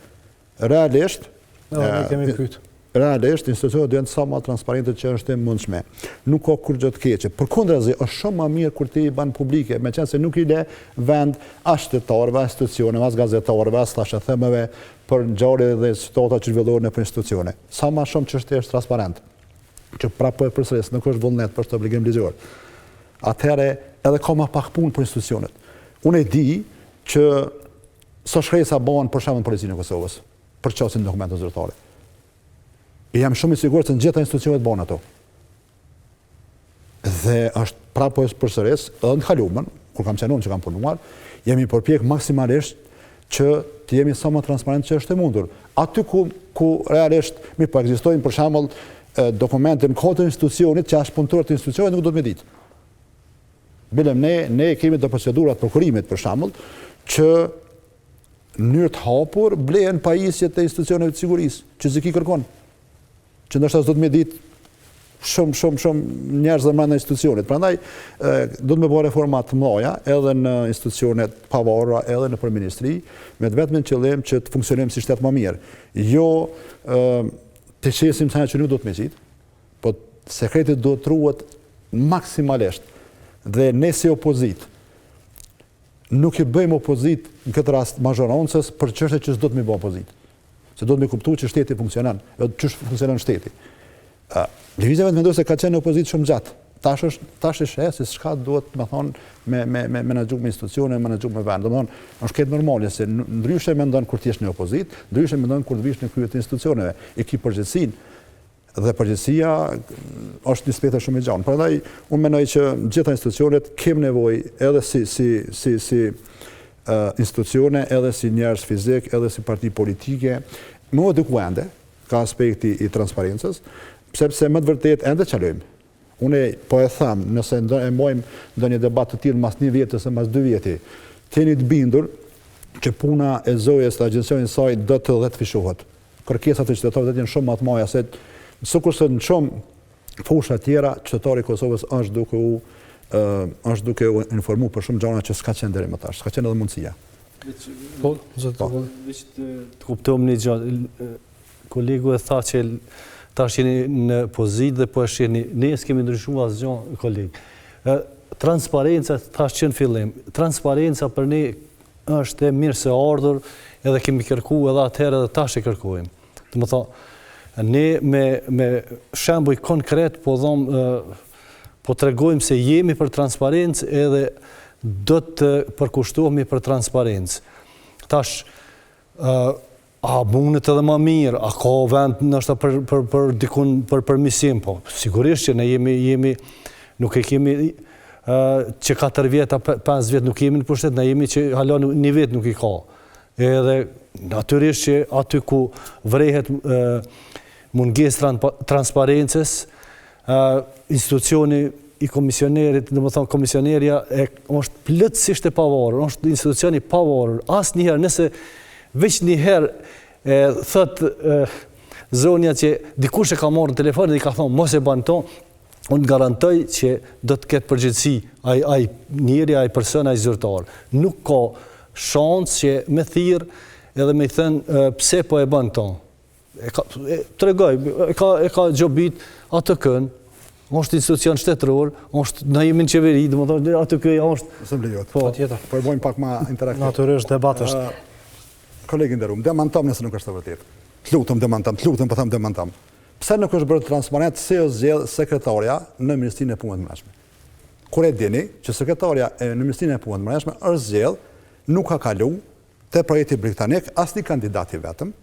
Realisht, ne kemi pyet. Realisht, institucionet duhen sa më transparente që është e mundshme. Nuk ka kurrgjë të keqe. Përkundrazi, është shumë më mirë kur ti i bën publike, meqenëse nuk i le vend as qytetarëve, as institucioneve, as gazetarëve, as thashethemeve për ngjarje dhe situata që zhvillohen nëpër institucione. Sa më shumë që është transparent, që prapë po e përsëris, nuk është vullnet, por është obligim ligjor. Atëherë edhe ka më pak punë për institucionet. Unë e di që Sa shkresa bëhen për shembull në Policinë e Kosovës për qasjen në dokumente zyrtare. E jam shumë i sigurt se në gjitha institucionet bëhen ato. Dhe është prapë po e përsëris, edhe në të kalumen, kur kam qenë unë që kam punuar, jemi përpjek maksimalisht që të jemi sa më transparent që është e mundur. Aty ku, ku realisht mi po ekzistojnë për shembull dokumente në kuadër të institucionit që as punëtorët e institucionit nuk do të me ditë. Bilem ne ne kemi do procedura të prokurimit për shembull që në mënyrë të hapur blehen pajisjet e institucioneve të sigurisë, që s'e ki kërkon. Që ndoshta s'do të me ditë shumë shumë shumë njerëz dhe brenda institucionit. Prandaj do të me bë reforma të mëdha edhe në institucionet e pavarura, edhe nëpër ministri, me të vetmin qëllim që të funksionojmë si shtet më mirë. Jo të qesim sene që nuk do të me qitë, Po sekreti duhet të ruhet maksimalisht. Dhe ne si opozitë. Nuk i bëjmë opozitë në këtë rast mazhorancës për çështje që s'do të me bë opozitë. Se do të me kuptu që shteti funksionon, edhe qysh funksionon shteti. Lëvizja Vetëvendosje ka qenë në opozitë shumë gjatë. Tash është tash e sheh se çka duhet, me thonë, me me me menaxhu me institucione, me menaxhu me vend. Domethënë, është krejt normale se ndryshe mendon kur të jesh në opozitë, ndryshe mendon kur të vish në krye të institucioneve. E ki përgjegjësinë dhe përgjegjësia është një spektër shumë i gjanë. Prandaj unë mendoj që gjitha institucionet kem nevojë edhe si si si si institucione, edhe si njerëz fizik, edhe si parti politike, me u eduku ende, ka aspekti i transparencës, sepse me të vërtetë ende çalojmë. Unë po e them, nëse ndo, e mojmë ndonjë debat të tillë mas një vjeti ose mas dy vjeti, të jeni të bindur që puna e Zojës të agjencionit saj do të dhjetëfishohet. Kërkesat e qytetarëve do të jenë shumë më të mëdha se sikurse në shumë fusha tjera, qytetari i Kosovës është duke u është duke u informu për shumë gjëra që s'ka qenë deri më tash, s'ka qenë edhe mundësia. Po, zoti po. Veç të, të kuptojmë një gjë. Kolegu e tha që tash jeni në pozitë dhe po e shihni. Ne s'kemi ndryshuar asgjë, koleg. Ë transparenca thash që në fillim. Transparenca për ne është e mirëseardhur edhe kemi kërku edhe atëherë edhe tash e kërkojmë. Domethënë, ne me, me shembuj konkret po dhom, po tregojmë se jemi për transparencë edhe do të përkushtohemi për transparencë. Tash, a mundet edhe ma mirë, a ka vend ndoshta për, për, për dikun për përmisim, po sigurisht që ne jemi, jemi nuk e kemi që 4 vjet a 5 vjet nuk jemi në pushtet, ne jemi që hala një vit nuk i ka. Edhe natyrisht që aty ku vrehet mungesë transparencës, institucioni i komisionerit, domethënë komisionerja e, është plotësisht e pavarur, është institucion i pavarur. Asnjëherë, nëse veç një herë e, thotë zonja që dikush e ka marrë në telefon dhe i ka thonë mos e ban to, unë garantoj që do të ketë përgjegjësi ai ai njeri, ai person, ai zyrtar. Nuk ka shans që me thirr edhe me i thënë pse po e bën to. E ka e, tregoj, e ka e ka gjobit ATK-n, është institucion shtetëror, është në jemi në qeveri, domethënë ATK-ja është. Nëse më lejohet. Po, patjetër. Po e bëjmë pak ma interaktiv. Natyrisht debat është. Uh, Koleg i nderum, demantom nëse nuk është e vërtetë. Të lutem demantom, të lutem po them demantom. Pse nuk është bërë transparent si është zgjedh sekretarja në Ministrinë e Punëve të Brendshme? Kur e dini që sekretarja e në Ministrinë e Punëve të Brendshme është zgjedh, nuk ka kalu te projekti britanik asnjë kandidat i vetëm,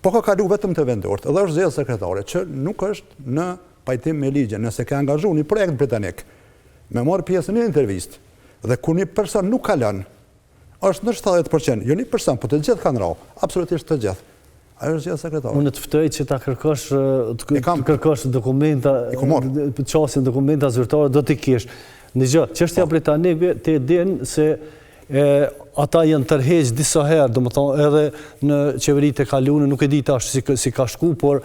po ka kalu vetëm te vendorët, edhe është zgjedh sekretare që nuk është në pajtim me ligjin, nëse ke angazhu një projekt britanik, me marrë pjesë në një intervistë, dhe kur një person nuk kalon, është në 70%, jo një person, po të gjithë kanë ra, absolutisht të gjithë. Ajo është zgjedh sekretare. Unë të ftoj që ta kërkosh, të kërkosh dokumenta, qasjen dokumenta zyrtare, do t'i kesh. Një gjë, çështja po. britanikëve, ti e din se e, ata janë tërheq disa herë, domethënë edhe në qeveritë e kalume, nuk e di tash si, si ka shku, por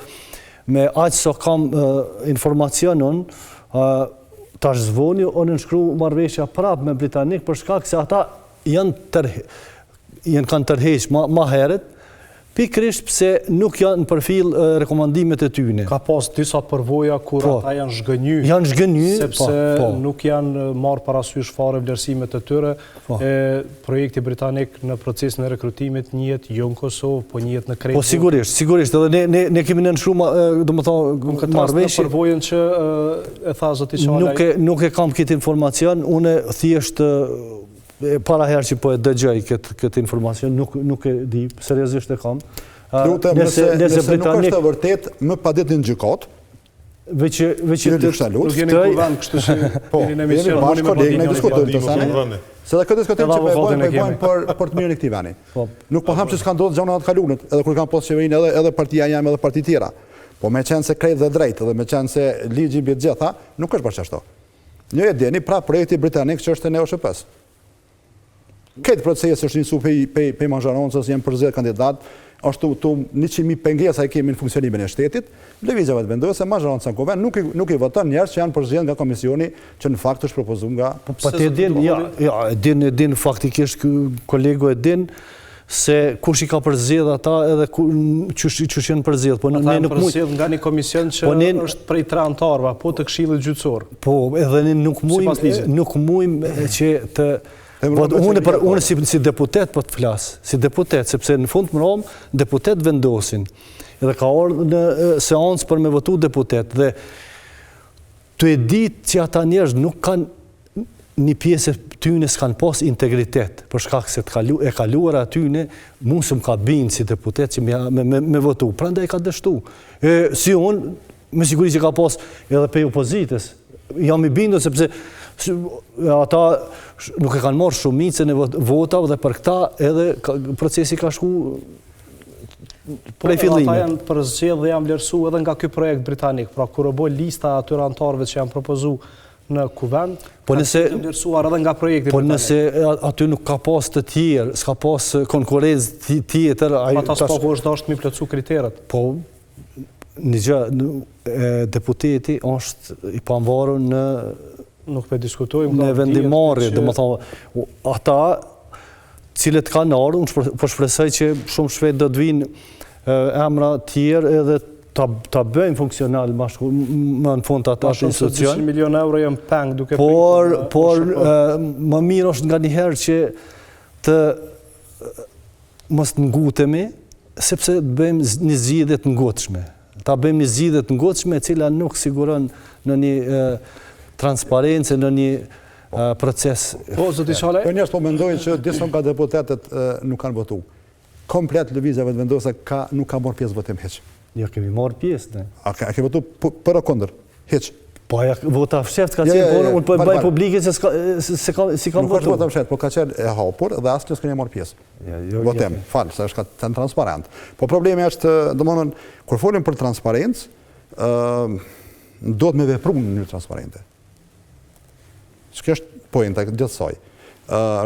me aq sa kam e, informacion unë, tash s'voni u nënshkru marrëveshja prapë me britanik për shkak se ata janë tërhe, janë kanë tërheq ma, ma herët, pikërisht pse nuk janë përfill rekomandimet e tyne. Ka pas disa përvoja kur po, ata janë zhgënjy. Janë zhgënjy, sepse po, po. nuk janë marrë parasysh fare vlerësimet e tyre. Po. E projekti britanik në procesin e rekrutimit njihet jo në Kosovë, po njihet në krejt. Po sigurisht, sigurisht, edhe ne ne ne kemi nënshkruar, domethënë, marrëveshje. Në përvojën që e tha zoti Qalaj. Nuk e nuk e kam këtë informacion, unë thjesht E para herë që po e dëgjoj këtë këtë informacion, nuk nuk e di, seriozisht e kam. Lutem, nëse nëse nëse nuk është e vërtetë, më paditni në gjykatë. Veç veç të të nuk jeni në kuvend, kështu që po, jeni në emision, jemi kolegë, ne diskutojmë të sane. Se edhe këtë diskutim që po e bëjmë, po e bëjmë për për të mirën e këtij vendi. Po. Nuk po them se s'ka ndodhur gjëra të kaluarën, edhe kur kanë pas qeverinë edhe edhe partia jeme edhe parti tjera. Po me qenë se krejt dhe drejt, edhe me qenë se ligji mbi të gjitha, nuk është bërë ashtu. Ju e dini, pra projekti britanik që është në OSHP-s. Këtë proces është nisu pej, pej, pej mazhorancës, janë përzgjedh kandidat, është të 100.000 pengesa i kemi në funksionimin e shtetit, Lëvizja Vetëvendosje, mazhoranca në kuvend, nuk i, nuk i voton njerëz që janë përzgjedh nga komisioni që në fakt është propozu nga... Po, po ti e din, ja, ja, e din, e din, faktikisht kolegu e din, se kush i ka përzgjedh ata edhe ku, qysh, qysh janë përzgjedh. Po, ata janë përzgjedh nga një komision që po ne, është prej tre anëtarëve, po të këshillit gjyqësor. Po, edhe ne nuk mujmë, nuk mujmë që të... Po unë për unë si si deputet po të flas, si deputet, sepse në fund mram deputet vendosin. Edhe ka ardhur në seancë për me votu deputet dhe tu e ditë që ata njerëz nuk kanë një pjesë e tyne s'kanë pas integritet, për shkak se të kalu, e kaluara e tyne, mu s'më ka bind si deputet që me, me, me, me votu, prandaj ka dështu. E, si unë, me siguri që ka pas edhe prej opozitës, jam i bindur sepse ata nuk e kanë marrë shumicën e votave dhe për këta edhe procesi ka shku po, prej fillimit. Ata janë përzgjedh dhe janë vlerësu edhe nga ky projekt britanik, pra kur u bo lista e atyre anëtarëve që janë propozu në kuvend, po nëse janë vlerësuar edhe nga projekti po britanik. Po nëse aty nuk ka pas të tjerë, s'ka pas konkurrencë tjetër... Pa ta s'paku është dashtë mi plotësu kriteret. Po, një gjë, deputeti është i pavarur në nuk po diskutojmë në vendimmarrje, domethënë ata cilët kanë ardhur, unë po shpresoj që shumë shpejt do të vinë emra tjerë edhe ta ta bëjmë funksional më më në fund atë atë institucion. 200 milionë euro janë peng duke por por më mirë është nganjëherë që të mos të ngutemi, sepse të bëjmë një zgjidhje të ngutshme. Ta bëjmë një zgjidhje të ngutshme e cila nuk siguron në një transparencë, në një proces. Po, zoti Shalaj? Po njerëz po mendojnë që disa nga deputetët nuk kanë votu. Komplet Lëvizja Vetëvendosje ka nuk ka marrë pjesë votim hiç. Jo, kemi marrë pjesë, ne. A ke, a ke votu për o kundër? Hiç. Po ajo vota fshehtë ka qenë, po unë po e bëj publike se s'ka se ka si kam votu. Nuk është vota fshehtë, po ka qenë e hapur dhe asnjë s'ka marrë pjesë. Jo, jo, Votim, fal, se është ka qenë transparent. Po problemi është, domethënë, kur folim për transparencë, ë duhet me vepru në mënyrë transparente. Që është poenta e gjithë saj.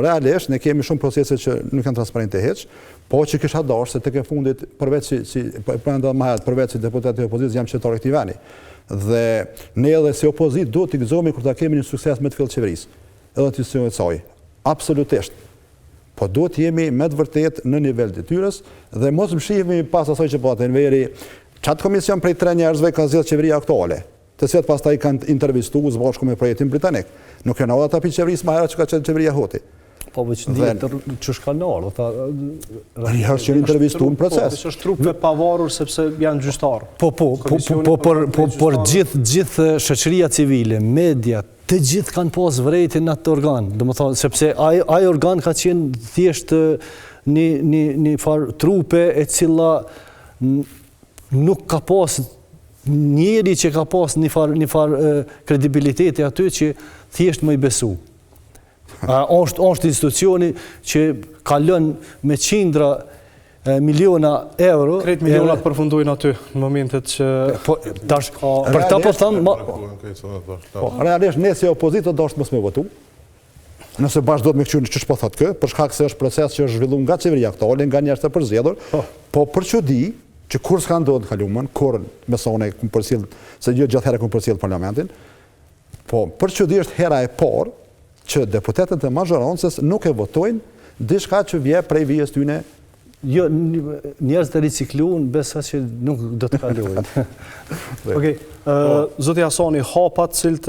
Realisht, ne kemi shumë procese që nuk janë transparente hiç, po që kisha dashtë se tek e fundit, përveç si, si po e përmenda më herët, përveç si deputet i opozitës, jam qytetar i këtij vendi. Dhe ne edhe si opozitë duhet të gëzohemi kur ta kemi një sukses me të fillë qeverisë, edhe të institucioneve të saj. Absolutisht. Po duhet të jemi me të vërtetë në nivel të detyrës dhe mos mshihemi pas asaj që po thotë Enveri, qatë komision prej tre njerëzve ka zgjedh qeveria aktuale. të cilët pastaj kanë intervistu së bashku me projektin britanik. Nuk janë ardhur ata prej qeverisë më herët që ka qenë qeveria Hoti. Po veç dihet qysh kanë ardhur, ata njerëz që janë intervistu në proces. Po, është trupë e pavarur sepse janë gjyqtarë. Po, po, po, po, po, por po, por gjithë gjithë shoqëria civile, media, të gjithë kanë pas vërejtje në atë organ, domethënë sepse ai ai organ ka qenë thjesht një një një farë trupe e cila nuk ka pas njeri që ka pas një farë një farë kredibiliteti aty që thjesht me i besu. A, është, është institucioni që kalon me qindra miliona euro. Krejt milionat përfundojnë aty në momentet që... Po, tash, për ta po them... Ma... Po, realisht, ne si opozitë do dashtë mos me votu, nëse bash do të me këqyrë qysh po thotë kë, për shkak se është proces që është zhvilluar nga qeveria aktuale, nga njerëz të përzgjedhur, po, po për çudi që kur s'ka ndodhur në kalumen, kur me sone kum përcjell, se jo gjithherë kum përcjell parlamentin, po për çudi është hera e parë që deputetët e mazhorancës nuk e votojnë diçka që vjen prej vijës tyne Jo, njerëz të riciklun, besa që nuk do të kalojnë. Okej, zoti Hasani, hapat cilët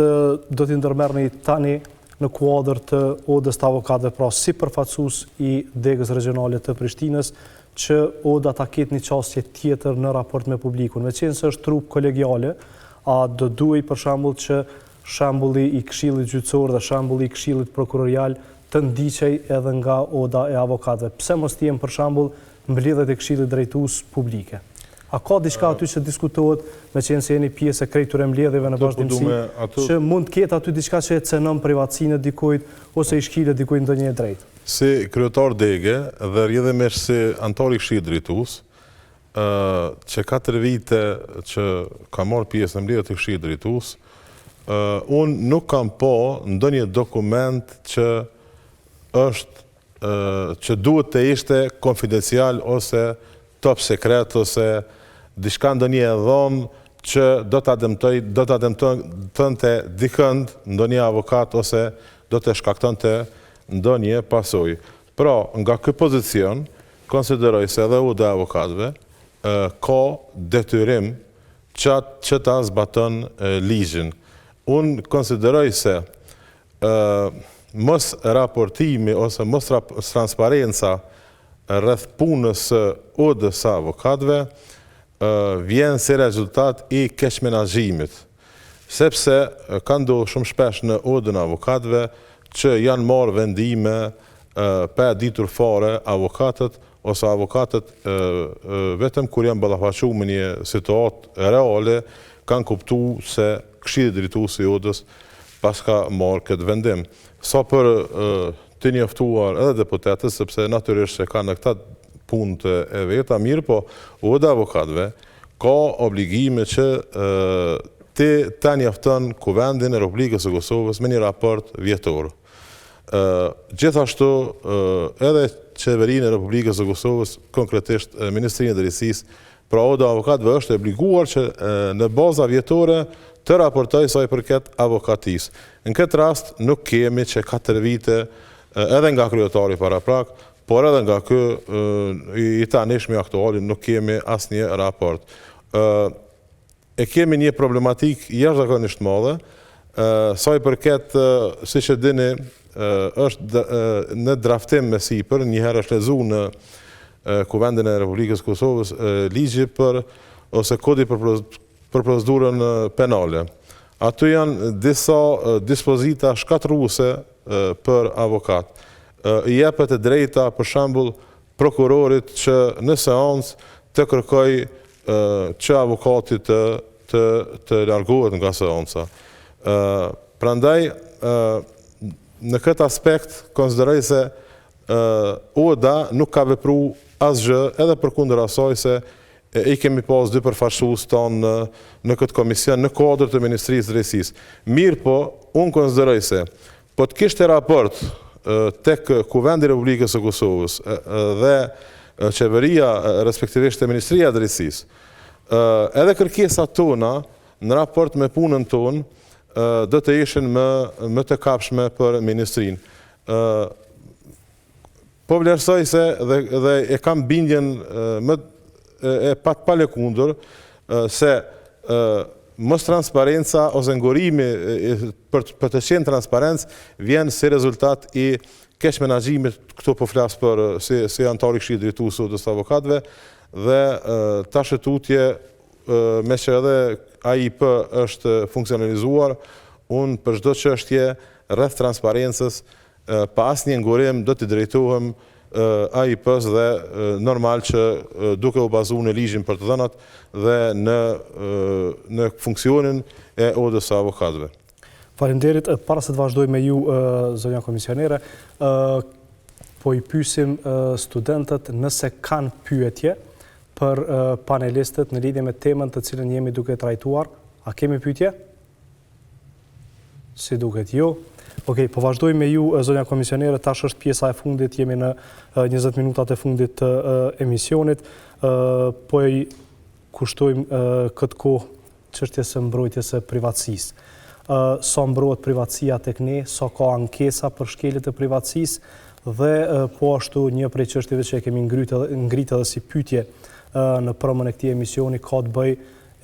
do t'i ndërmerrni tani në kuadër të Odës të Avokatëve, pra si përfaqësues i degës regjionale të Prishtinës, që Oda ta ketë një qasje tjetër në raport me publikun. Meqenëse është trupë kolegiale, a do duhej për shembull që shembulli i Këshillit Gjyqësor dhe shembulli i Këshillit Prokurorial të ndiqej edhe nga Oda e Avokatëve. Pse mos të jenë për shembull mbledhjet e Këshillit Drejtues publike? A ka diçka aty që diskutohet, meqenëse jeni pjesë e krejt këtyre mbledhjeve në po vazhdimësi, që mund të ketë aty diçka që e cenon privatësinë e dikujt ose i shkilet dikujt ndonjë e drejtë? Si kryetar dege dhe rrjedhimisht si anëtar i Këshillit Drejtues, Që katër vite që kam marrë pjesë në mbledhjet e Këshillit Drejtues, unë nuk kam pa ndonjë dokument që është që duhet të ishte konfidencial ose top sekret ose diçka ndonjë e dhonë që do ta dëmtoj, do ta dëmtonte dikënd, ndonjë avokat ose do të shkaktonte ndonjë pasojë. Pra, nga ky pozicion, konsideroj se edhe Oda e Avokatëve ka detyrim që që ta zbaton ligjin. Unë konsideroj se. mos raportimi ose mos transparenca rreth punës së Odës së Avokatëve vjen si rezultat i keqmenaxhimit. Sepse ka ndodhur shumë shpesh në Odën e Avokatëve që janë marrë vendime pa e ditur fare avokatët ose avokatët vetëm kur janë ballafaqu me një situatë reale kanë kuptu se Këshilli Drejtues i Odës paska marrë këtë vendim. Sa për të njoftuar edhe deputetët, sepse natyrisht se kanë këta punët e veta, mirëpo Oda e Avokatëve ka obligime që të ta njofton Kuvendin e Republikës së Kosovës me një raport vjetor. Gjithashtu edhe Qeverinë e Republikës së Kosovës, konkretisht Ministrinë e Drejtësisë, pra Oda e Avokatëve është e obliguar që në baza vjetore të raportojë sa i përket avokatisë. Në këtë rast nuk kemi që 4 vite edhe nga kryetari paraprak, por edhe nga ky i tanishmi aktuali nuk kemi asnjë raport. E kemi një problematikë jashtëzakonisht të madhe, sa i përket, siç e dini, është në draftim me sipër, një herë është lexu në Kuvendin e Republikës së Kosovës, ligji për ose kodi për për procedurën penale. Aty janë disa dispozita shkatërruese për avokat. I jepet e drejta, për shembull, prokurorit që në seancë të kërkojë që avokati të të të largohet nga seanca. Prandaj në këtë aspekt konsideroj se Oda nuk ka vepru asgjë edhe përkundër asaj se i kemi pas dy përfaqësues tanë në në këtë komision në kuadër të Ministrisë së Drejtësisë. Mirëpo, unë konsideroj se po të kishte raport tek Kuvendi i Republikës së Kosovës dhe Qeveria, respektivisht e Ministria e Drejtësisë, edhe kërkesat tona në raport me punën tonë do të ishin më më të kapshme për ministrinë. Po vlerësoj se dhe, dhe e kam bindjen më e pa të palëkundur se mos transparenca ose ngurrimi për, për të qenë transparencë vjen si rezultat i keqmenaxhimit, këtu po flas për si, si anëtar i Këshillit Drejtues të Odës së Avokatëve dhe tash e tutje meqë edhe AIP është funksionalizuar, unë për çdo çështje rreth transparencës pa asnjë ngurrim do t'i drejtohem AIP-së dhe normal që duke u bazu në ligjin për të dhënat dhe në në funksionin e Odës së Avokatëve. Faleminderit. Para se të vazhdoj me ju, zonja komisionere, po i pyesim studentët nëse kanë pyetje për panelistët në lidhje me temën të cilën jemi duke trajtuar. A kemi pyetje? Si duket jo. Okej, po vazhdojmë me ju, zonja komisionere, tash është pjesa e fundit, jemi në 20 minutat e fundit të emisionit. Po i kushtojmë këtë kohë çështjes së mbrojtjes së privatësisë. Sa mbrohet privatësia tek ne, sa ka ankesa për shkelje të privatësisë dhe po ashtu një prej çështjeve që e kemi ngritë edhe si pyetje në promën e këtij emisioni ka të bëjë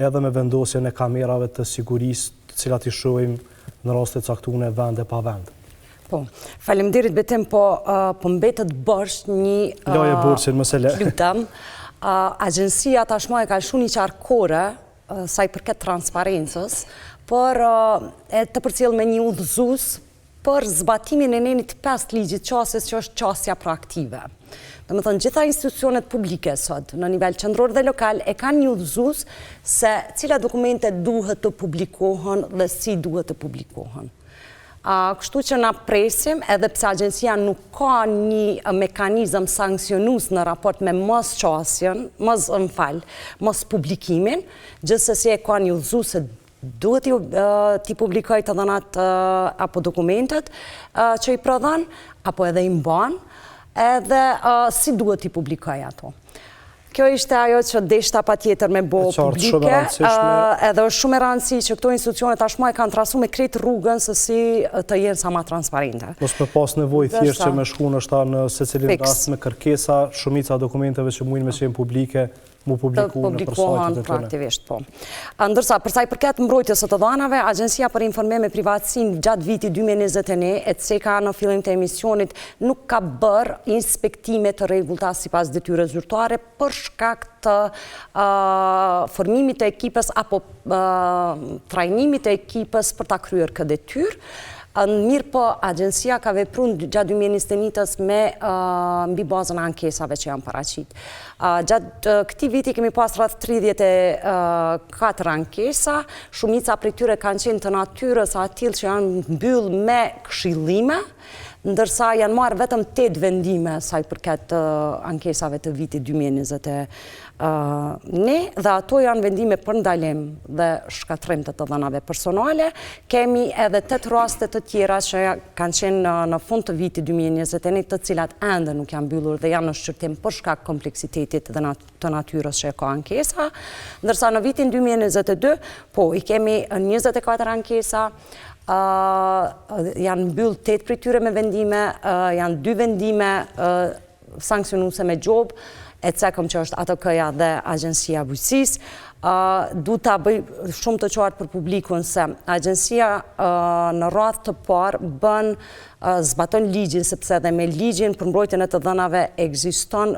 edhe me vendosjen e kamerave të sigurisë, të cilat i shohim në raste të caktuara vend e pa vend. Po, faleminderit Betim, po po mbetet borxh një Laje borxhin, mos e le. Lutem. Agjencia tashmë e ka lëshu një qarkore sa i përket transparencës, por e të përcjell me një udhëzues për zbatimin e nenit 5 të ligjit qasjes që është qasja proaktive. Domethënë, gjitha institucionet publike sot, në nivel qendror dhe lokal, e kanë një udhëzues se cilat dokumente duhet të publikohen dhe si duhet të publikohen. Kështu që na presim, edhe pse agjencia nuk ka një mekanizëm sanksionues në raport me mos qasjen, mos më fal, mos publikimin, gjithsesi e ka një udhëzues se duhet t'i publikojë të dhënat apo dokumentet që i prodhon, apo edhe i mban, edhe si duhet t'i publikojë ato. Kjo ishte ajo që deshta patjetër me bo publike, edhe është shumë e rëndësi që këto institucione tashmë e kanë trasu me krejt rrugën se si të jenë sa ma transparente. Mos me pas nevojë thjesht që me shku ndoshta në secilin rast me kërkesa, shumica dokumenteve që mujnë me qenë publike, Mu publiku të publikohen proaktivisht, po. Ndërsa, përsa i përket mbrojtjes së të dhanave, Agjencia për Informim e Privatësi gjatë vitit 2021, e ceka në fillim të emisionit, nuk ka bërë inspektime të rregullta sipas detyrës zyrtare për shkak të formimit të ekipës apo trajnimit të ekipës për ta kryer këtë detyrë. Mirëpo, agjencia ka vepru gjatë 2021-ës me mbi bazën e ankesave që janë paraqit. Gjatë këtij viti kemi pas rreth 34 ankesa, shumica prej tyre kanë qenë të natyrës së atillë që janë mbyll me këshillime, ndërsa janë marrë vetëm 8 vendime sa i përket ankesave të vitit 2021 dhe ato janë vendime për ndalim dhe shkatërrim të të dhënave personale. Kemi edhe 8 raste të tjera që kanë qenë në fund të vitit 2021, të cilat ende nuk janë mbyllur dhe janë në shqyrtim për shkak kompleksitetit dhe të natyrës që e ka ankesa. Ndërsa në vitin 2022, po, i kemi 24 ankesa, janë mbyll 8 prej tyre me vendime, janë 2 vendime sanksionuese me gjobë, e cekëm që është ATK-ja dhe Agjencia e Bujqësisë. Du ta bëj shumë të qartë për publikun se agjencia në radhë të parë bën zbaton ligjin, sepse edhe me ligjin për mbrojtjen e të dhënave ekziston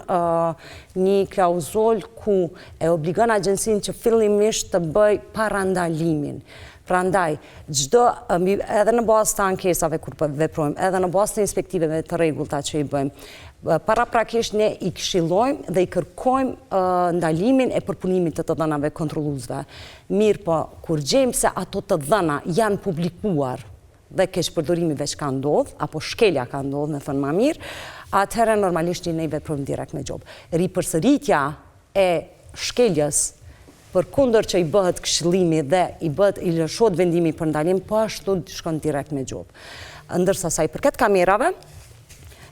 një klauzolë ku e obligon agjencinë që fillimisht të bëjë parandalimin. Prandaj, çdo, edhe në bazë të ankesave kur po veprojmë, edhe në bazë të inspektimeve të rregullta që i bëjmë, paraprakisht ne i këshillojmë dhe i kërkojmë ndalimin e përpunimit të të dhënave kontrolluesve. Mirëpo, kur gjejmë se ato të dhëna janë publikuar dhe keqpërdorimi veç ka ndodhë, apo shkelja ka ndodhë, me thënë ma mirë, atëherë normalisht ne i veprojmë direkt me gjobë. Ripërsëritja e shkeljes përkundër që i bëhet këshillimi dhe i bëhet i lëshohet vendimi për ndalim, po ashtu shkon direkt me gjobë. Ndërsa sa i përket kamerave,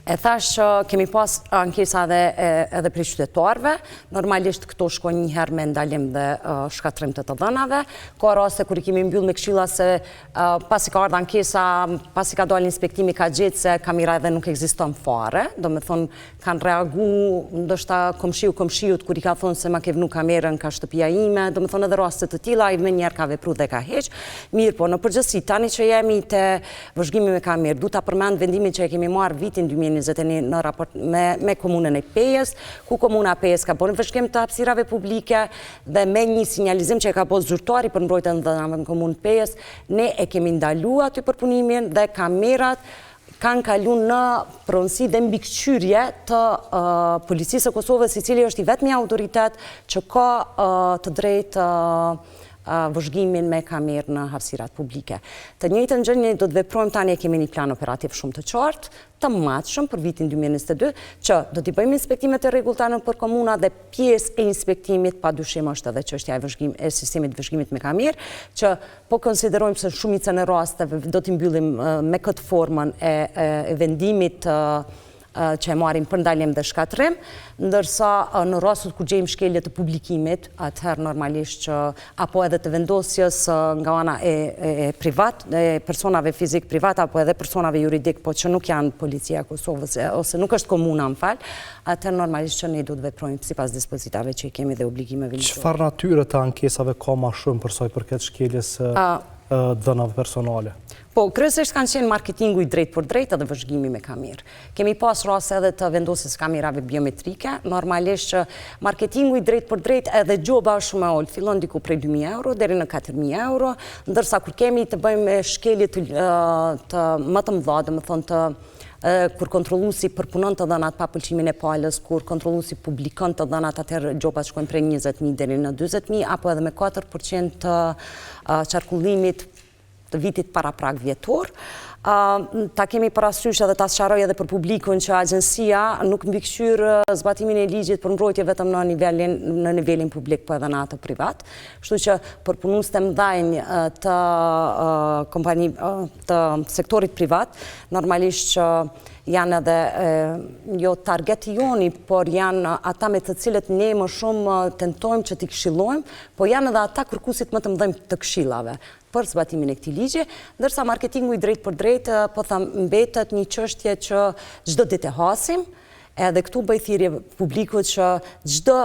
e thash që kemi pas ankesa edhe edhe prej qytetarëve, normalisht këto shkojnë një herë me ndalim dhe shkatërrim të të dhënave. Ka raste kur i kemi mbyll me këshilla se pasi ka ardhë ankesa, pasi ka dalë inspektimi ka gjetë se kamera edhe nuk ekziston fare, domethonë Kanë reagu, ndoshta komshiu komshiut kur i ka thonë se ma ke vnu kamerën ka shtëpia ime, domethonë edhe raste të tilla, ai menjëherë ka vepru dhe ka heq. Mirëpo, në përgjithësi, tani që jemi te vëzhgimi me kamerë, du ta përmend vendimin që e kemi marrë vitin 2021 në raport me, me komunën e Pejës, ku komuna e Pejës ka bërë vëzhgim të hapësirave publike dhe me një sinjalizim që e ka bërë zyrtari për mbrojtjen e të dhënave në komunë Pejës, ne e kemi ndalu aty përpunimin dhe kamerat kanë kalu në pronësi dhe mbikëqyrje të Policisë së Kosovës, i cili është i vetmi autoritet që ka të drejtë vëzhgimin me kamerë në hapësirat publike. Të njëjtën gjë ne do të veprojmë tani e kemi një plan operativ shumë të qartë, të matshëm për vitin 2022, që do t'i bëjmë inspektimet e rregullta nëpër komuna dhe pjesë e inspektimit padyshim është edhe çështja e vëzhgim e sistemit të vëzhgimit me kamerë, që Po konsiderojmë se shumicën e rasteve do t'i mbyllim me këtë formën e vendimit që e marrim për ndalim dhe shkatërrim, ndërsa në rastet kur gjejmë shkelje të publikimit, atëherë normalisht që apo edhe të vendosjes nga ana e privat, e personave fizik privat apo edhe personave juridik, po që nuk janë policia e Kosovës ose nuk është komuna, më fal, atëherë normalisht që ne do të veprojmë sipas dispozitave që i kemi dhe obligimeve ligjore. Çfarë natyre të ankesave ka ma shumë për sa i përket shkeljes së dhënave personale? Po, kryesisht kanë qenë marketingu i drejtpërdrejtë edhe vëzhgimi me kamerë. Kemi pas raste edhe të vendosjes së kamerave biometrike, normalisht që marketingu i drejtpërdrejtë edhe gjoba është shumë e ulët, fillon diku prej 2000 euro deri në 4000 euro, ndërsa kur kemi të bëjmë me shkelje të, të më të mëdha, domethënë të Kur kontrolluesi përpunon të dhënat pa pëlqimin e palës, kur kontrolluesi publikon të dhënat, atëherë gjobat shkojnë prej 20.000 deri në 40.000, apo edhe me 4% të qarkullimit të vitit paraprak vjetor. Ta kemi parasysh edhe ta sqaroj edhe për publikun që agjencia nuk mbikëqyr zbatimin e ligjit për mbrojtje vetëm në nivelin në nivelin publik, po edhe në atë privat. Kështu që përpunuesit e mëdhenj të kompani të sektorit privat, normalisht që janë edhe jo target joni, por janë ata me të cilët ne më shumë tentojmë që t'i këshillojmë, po janë edhe ata kërkuesit më të mëdhenj të këshillave për zbatimin e këtij ligji, ndërsa marketingu i drejtpërdrejtë, po them, mbetet një çështje që çdo ditë e hasim, edhe këtu bëj thirrje publikut që çdo.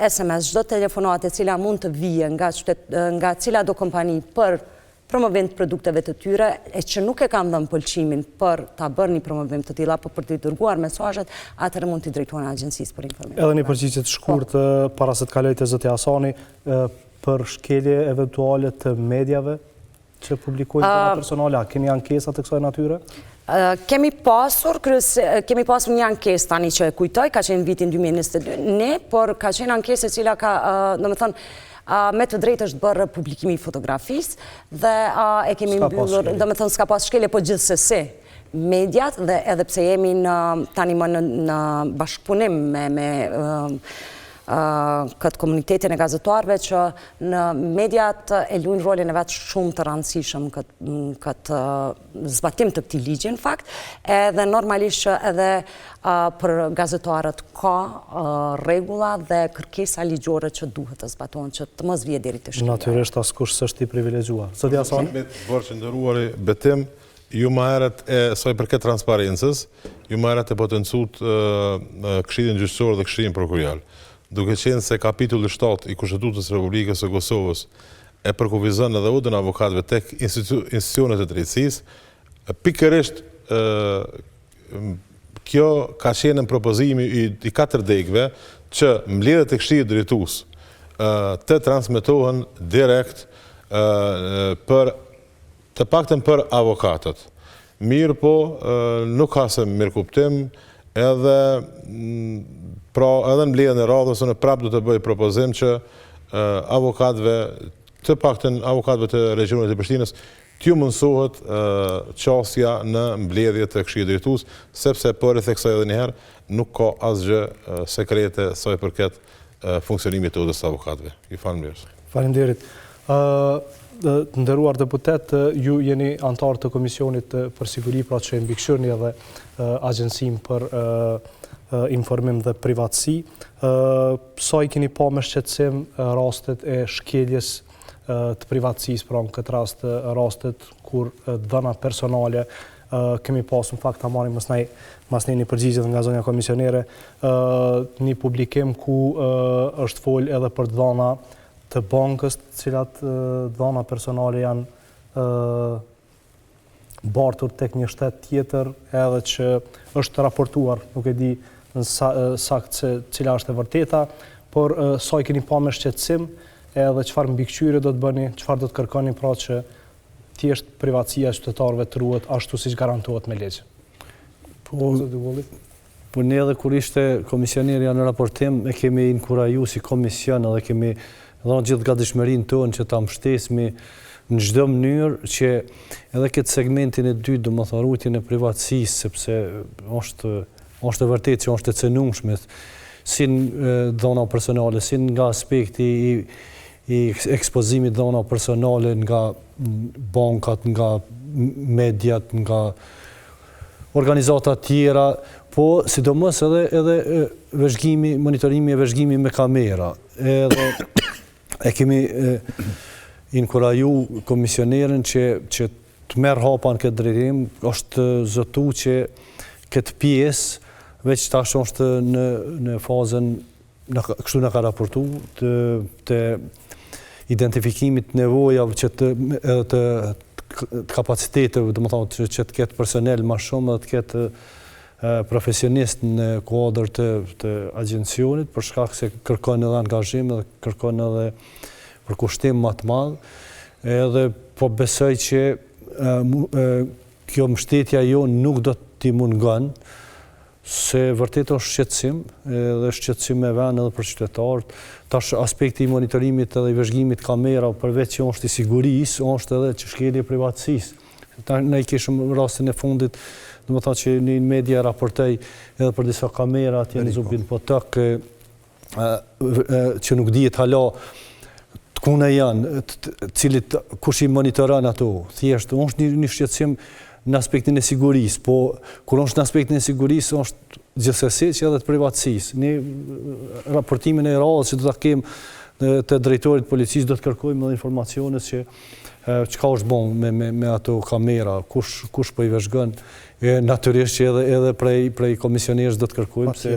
SMS, çdo telefonatë e cila mund të vijë nga qytet, nga cilado kompani për promovim të produkteve të tyre e që nuk e kanë dhënë pëlqimin për ta bërë një promovim të tillë apo për t'i dërguar mesazhet, atëherë mund t'i drejtohen Agjencisë për Informim. Edhe një përgjigje të shkurtë po. para se të kaloj te zoti Hasani për shkelje eventuale të mediave që publikojnë të dhëna personale, a keni ankesa të kësaj natyre? Kemi pasur, kemi pasur një ankesë tani që e kujtoj, ka qenë vitin 2022, ne, por ka qenë ankesë e cila ka, domethënë, me të drejtë është bërë publikimi i fotografisë dhe e kemi mbyllur, domethënë, s'ka pas shkelje, po gjithsesi, mediat dhe edhe pse jemi në, tani më në, në bashkëpunim me, me këtë komunitetin e gazetarëve që në mediat e luajnë rolin e vet shumë të rëndësishëm këtë këtë zbatim të këtij ligji në fakt, edhe normalisht që edhe për gazetarët ka rregulla dhe kërkesa ligjore që duhet të zbatohen që të mos vije deri te shkelja. Natyrisht askush s'është i privilegjuar. Zoti Hasani? Borxh i nderuari Betim, ju më herët e sa i përket transparencës, ju më herët e potencuat Këshillin Gjyqësor dhe Këshillin Prokurorial. Duke qenë se kapitulli 7 i Kushtetutës së Republikës së Kosovës e përkufizon edhe Odën e Avokatëve tek institucionet e drejtësisë, pikërisht kjo ka qenë në propozimi i, i katër degëve që mbledhjet e Këshillit Drejtues të transmetohen direkt për të paktën për avokatët. Mirëpo, nuk hasëm mirëkuptim edhe pra edhe në mbledhjen e radhës unë prapë do të bëj propozim që avokatëve, të paktën avokatëve të regjionit të Prishtinës, t'ju mundësohet qasja në mbledhje të Këshillit Drejtues, sepse po e ritheksoj edhe një herë, nuk ka asgjë sekrete sa i përket funksionimit të Odës së Avokatëve. Ju faleminderit. Faleminderit. Të nderuar deputetë, ju jeni anëtarë të Komisionit për Siguri, pra që e mbikëqyrni edhe Agjencinë për Informim dhe Privatësi. Sa i keni pa me shqetësim rastet e shkeljes të privatësisë, pra në këtë rast rastet kur të dhëna personale kemi pasur në fakt ta marrim masnej masnej një përgjigje nga zonja komisionere, një publikim ku është fol edhe për të dhëna të bankës, të cilat të dhëna personale janë bartur tek një shtet tjetër edhe që është raportuar, nuk e di në saktë se cila është e vërteta, por sa i keni pa me shqetësim edhe çfarë mbikëqyrje do të bëni, çfarë do të kërkoni pra që thjesht privatësia e qytetarëve të ruhet ashtu siç garantohet me ligj. Po, po ne edhe kur ishte komisionerja në raportim, e kemi inkuraju si komision edhe kemi dhënë gjithë gatishmërinë tonë që ta mbështesmi në çdo mënyrë që edhe këtë segmentin e dytë, domethënë ruajtjen e privatësisë, sepse është është e vërtetë që është e cenueshme si në dhëna personale, si nga aspekti i i ekspozimit dhëna personale nga bankat, nga mediat, nga organizata tjera, po sidomos edhe edhe vëzhgimi, monitorimi e vëzhgimi me kamera. Edhe e kemi inkuraju komisioneren që që të merr hapa në këtë drejtim, është zotu që këtë pjesë veç tash është në në fazën na kështu na ka raportu të të identifikimit të nevojave që të edhe të të kapaciteteve, domethënë që, që të ketë personel më shumë dhe të ketë profesionist në kuadër të të agjencionit, për shkak se kërkon edhe angazhim edhe kërkon edhe përkushtim më të madh, edhe po besoj që kjo mbështetja jonë nuk do t'i mungon, Se vërtet është shqetësim, edhe shqetësim me vend edhe për qytetarët. Tash aspekti i monitorimit edhe i vëzhgimit kamerave, përveç që është i sigurisë, është edhe që shkelje e privatësisë. Ta, ne i kishim rastin e fundit, domethënë që një media raportoi edhe për disa kamera atje në Zubin Potok, që nuk dihet hala të kuna janë, të cilit kush i monitoron ato. Thjesht, është një, një shqetësim në aspektin e sigurisë, po kur është në aspektin e sigurisë, është gjithsesi që edhe të privatësisë. Një raportimin e radhës që do ta kem, Të drejtorit policisë do të kërkojmë edhe informacione që çka është bo me, me, me ato kamera, kush, kush po i vëzhgon, e natyrisht që edhe, edhe prej, prej komisionerës do të kërkojmë se,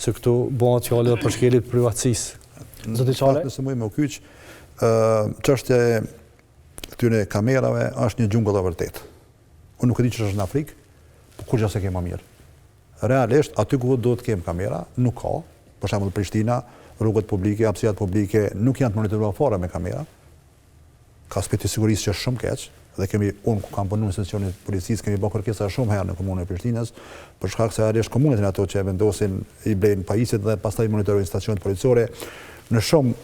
se këtu bëhet fjalë edhe për shkelje të privatësisë. Zoti Çalaj? Nëse muj me u kyç, çështja e këtyre kamerave është një xhungël e vërtetë. Unë nuk e di qysh është në Afrikë, po kurgjë s'e kemi ma mirë. Realisht, aty ku duhet të kemi kamera, nuk ka. Për shembull, Prishtina, rrugët publike, hapësirat publike nuk janë të monitoruara fare me kamera. Ka aspekti i sigurisë që është shumë keq dhe kemi unë ku kam punu në institucionin e policisë kemi bërë kërkesa shumë herë në komunën e Prishtinës për shkak se realisht komunat janë ato që e vendosin i blejnë pajisjet dhe pastaj monitorojnë stacionet policore në shumë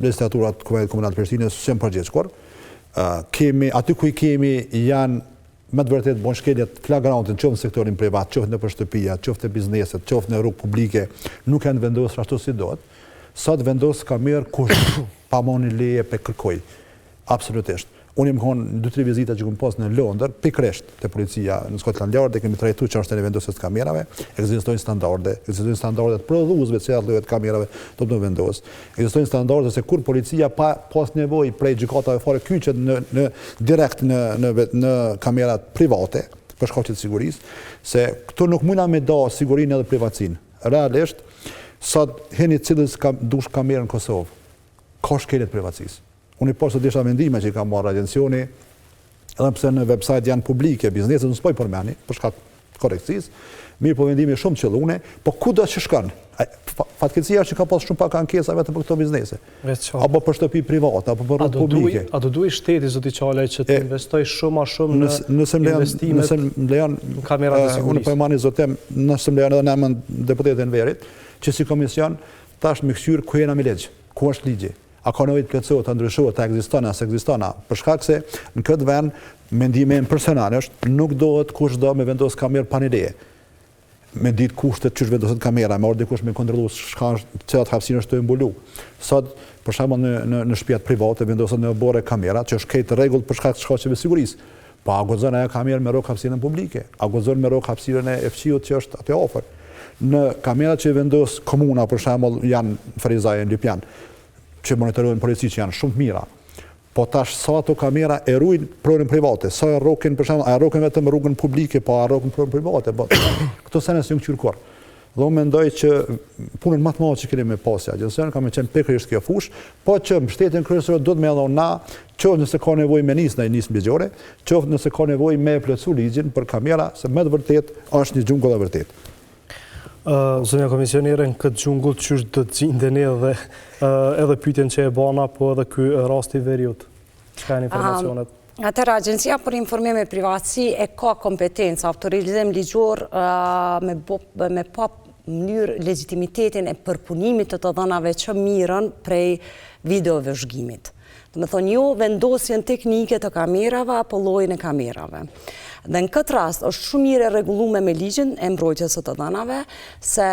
legjislatura të Kuvendit Komunal të Prishtinës s'janë përgjigj kurrë. Kemi aty ku i kemi janë me të vërtetë bon shkelje flagrante qoftë në sektorin privat, qoftë nëpër shtëpia, qoftë te bizneset, qoftë në rrugë publike, nuk janë vendosur ashtu si duhet. Sot vendos kamerë kush pa marrë një leje prej kërkujt. Absolutisht. Unë jam konë në 2-3 vizita që kom pas në Londër, pikërisht te policia në Scotland Yard, e kemi trajtu çështjen e vendosjes të kamerave, ekzistojnë standarde, ekzistojnë standarde të prodhuesve të cilat llojet kamerave do të vendos. Ekzistojnë standarde se kur policia pa pas nevojë prej gjykatave fare kyçet në në direkt në në në kamerat private për shkaqe të sigurisë, se këtu nuk mundna me da sigurinë edhe privatësinë. Realisht sot hini cilës ka dush kamerë në Kosovë, ka shkelje të privatësisë. Unë i pashë disa vendime që i ka marrë agjencioni, edhe pse në website janë publike, bizneset unë s'po i përmeni, për shkak të korrektësisë, mirëpo vendime shumë qëllune, po kudo që shkon? Fatkeqësia është që ka pas shumë pak ankesa vetëm për këto biznese. Apo për shtëpi private, apo për rrugë publike. A do duhej shteti, zoti Çalaj, që të investojë shumë ma shumë në investimet nëse më lejon, kamerat e sigurisë? Unë po e marr një zotim, nëse më lejon edhe në emër deputetit Enverit, që si komision tash me kqyr ku jena me ligj, ku është ligji. A ka nevojë të plotësohet, të ndryshohet, a ekziston, a s'ekziston, a? Për shkak se në këtë vend, mendimi im personal është, nuk duhet kushdo me vendos kamerë pa një leje. Me ditë kushtet qysh vendoset kamera, me ardhë dikush me kontrollu çka është, cilat hapësirë është tu e mbulu. Sot, për shembull në në në shtëpiat private vendoset në oborre kamera, që është krejt rregull për shkak të shkaqeve të sigurisë. Po a guxon ajo kamerë me rrok hapësirën publike? A guxon me rrok hapësirën e fqiut që është aty afër? Në kamerat që i vendos komuna, për shembull, janë në Ferizaj e në Lipjan, që monitorojnë polici që janë shumë të mira. Po tash sa ato kamera e rujnë pronën private, sa e rrokin për shembull, a e rrokin vetëm rrugën publike, po a rrokin pronën private, po këto sene s'janë kqyr kurrë. Dhe unë mendoj që punën më të madhe që kemi me pas si agjencion ka me qenë pikërisht kjo fushë, po që mbështetjen kryesore duhet me dhënë na, qoftë nëse ka nevojë me nisë ndonjë nismë ligjore, qoftë nëse ka nevojë me e plotësu ligjin për kamera, se me të vërtetë është një xhungull e vërtetë. Zonja komisionere, në këtë xhungull qysh do të gjindeni edhe edhe pyetjen që e bana, po edhe ky rasti i veriut. Çka janë informacionet? Atëherë, Agjencia për Informim e Privatësi e ka kompetencë, autorizim ligjor me, me pa mënyrë legjitimitetin e përpunimit të të dhënave që mirren prej video vëzhgimit. Domethonë, jo vendosjen teknike të kamerave apo llojin e kamerave. Dhe në këtë rast është shumë mirë e rregullume me ligjin e mbrojtjes së të dhënave se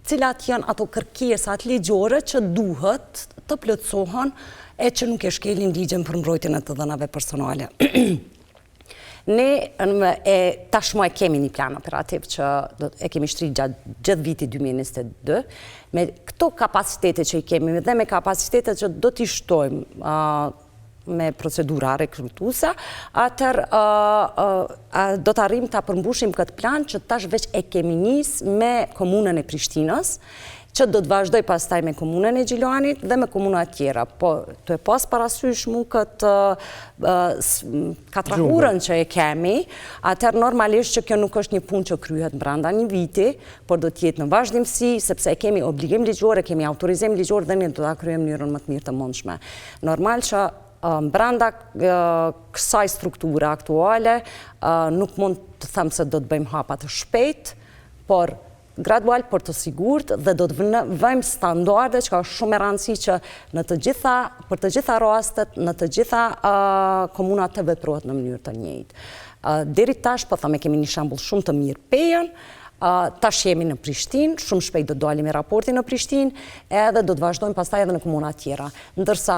cilat janë ato kërkesat ligjore që duhet të plotësohen e që nuk e shkelin ligjin për mbrojtjen e të dhënave personale. Ne e tashmë e kemi një plan operativ që e kemi shtri gjatë gjithë vitit 2022, me këto kapacitete që i kemi dhe me kapacitete që do t'i shtojmë me procedura rekrutuese, atëherë do të arrijmë ta përmbushim këtë plan që tash veç e kemi nis me komunën e Prishtinës, që do të vazhdoj pastaj me komunën e Gjilanit dhe me komunat tjera. Po, tu e pas parasysh mu këtë katrahurën që e kemi, atëherë normalisht që kjo nuk është një punë që kryhet brenda një viti, por do të jetë në vazhdimësi, sepse e kemi obligim ligjor, e kemi autorizim ligjor dhe ne do ta kryejmë në mënyrën më të mirë të mundshme. Normal që brenda kësaj strukture aktuale nuk mund të them se do të bëjmë hapa të shpejt, por gradual, por të sigurt dhe do të vëjmë standarde që ka shumë e rëndësi që në të gjitha, për të gjitha rastet, në të gjitha komunat të veprohet në mënyrë të njëjtë. Deri tash, po them, e kemi një shembull shumë të mirë Pejën, Tash jemi në Prishtinë, shumë shpejt do të dalim me raportin në Prishtinë, edhe do të vazhdojmë pastaj edhe në komuna tjera. Ndërsa,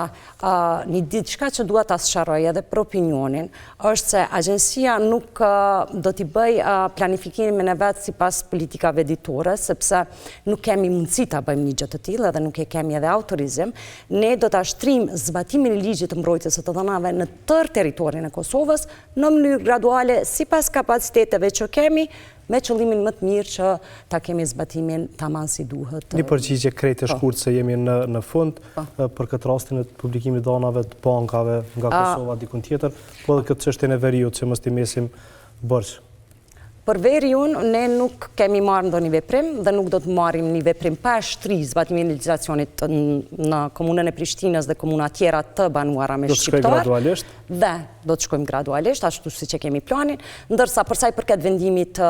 një diçka që dua ta sqaroj edhe për opinionin, është se agjencia nuk do t'i bëjë planifikimin e vet sipas politikave ditore, sepse nuk kemi mundësi ta bëjmë një gjë të tillë edhe nuk e kemi edhe autorizim. Ne do ta shtrijmë zbatimin e ligjit të mbrojtjes së të dhënave në tërë territorin e Kosovës, në mënyrë graduale sipas kapaciteteve që kemi, me qëllimin më të mirë që ta kemi zbatimin taman si duhet. Një përgjigje krejt e po. shkurt se jemi në në fund po. për këtë rastin e publikimit të dhanave të bankave nga Kosova dikun tjetër, po edhe këtë çështjen e veriut që mos t'i mesim borxh. Për veriun, ne nuk kemi marrë ndonjë veprim dhe nuk do të marrim një veprim pa e shtri zbatimin e legjislacionit në komunën e Prishtinës dhe komuna tjera të banuara me shqiptarë. Do të shkojë gradualisht? Dhe do të shkojmë gradualisht, ashtu siç e kemi planin, ndërsa për sa i përket vendimit të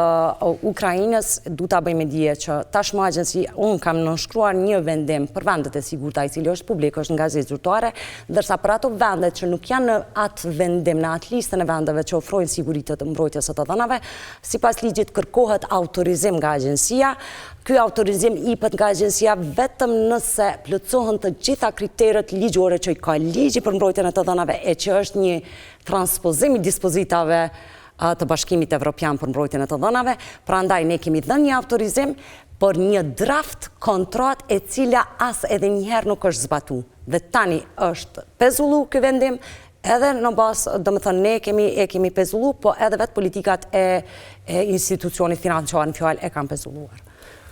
Ukrainës, du ta bëj me dije që tashmë agjenci, unë kam nënshkruar një vendim për vendet e sigurta, i cili është publik, është në gazetë zyrtare, ndërsa për ato vendet që nuk janë në atë vendim, në atë listën e vendeve që ofrojnë siguri të mbrojtjes së të dhënave, sipas ligjit kërkohet autorizim nga agjencia, Ky autorizim ipet nga agjencia vetëm nëse plotësohen të gjitha kriteret ligjore që i ka ligji për mbrojtjen e të dhënave e që është një transpozim i dispozitave të Bashkimit Evropian për mbrojtjen e të dhënave, prandaj ne kemi dhënë një autorizim për një draft kontratë e cila as edhe njëherë nuk është zbatu. Dhe tani është pezullu ky vendim Edhe në bazë, domethënë, ne kemi, e kemi pezullu, po edhe vetë politikat e, e institucionit financiar në fjalë e kanë pezulluar.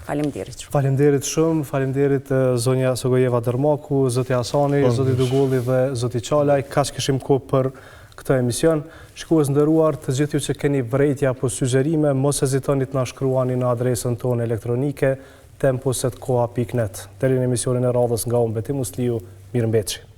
Faleminderit shumë. Faleminderit shumë, faleminderit zonja Sogojeva Dërmaku, zoti Hasani, po, zoti Dugolli dhe zoti Qalaj. Kaq kishim kohë për këtë emision. Shikues të nderuar, të gjithë ju që keni vërejtje apo sugjerime, mos hezitoni të na shkruani në adresën tonë elektronike tempus@koha.net. Deri në emisionin e radhës nga unë Betim Musliu, mirëmbetshi.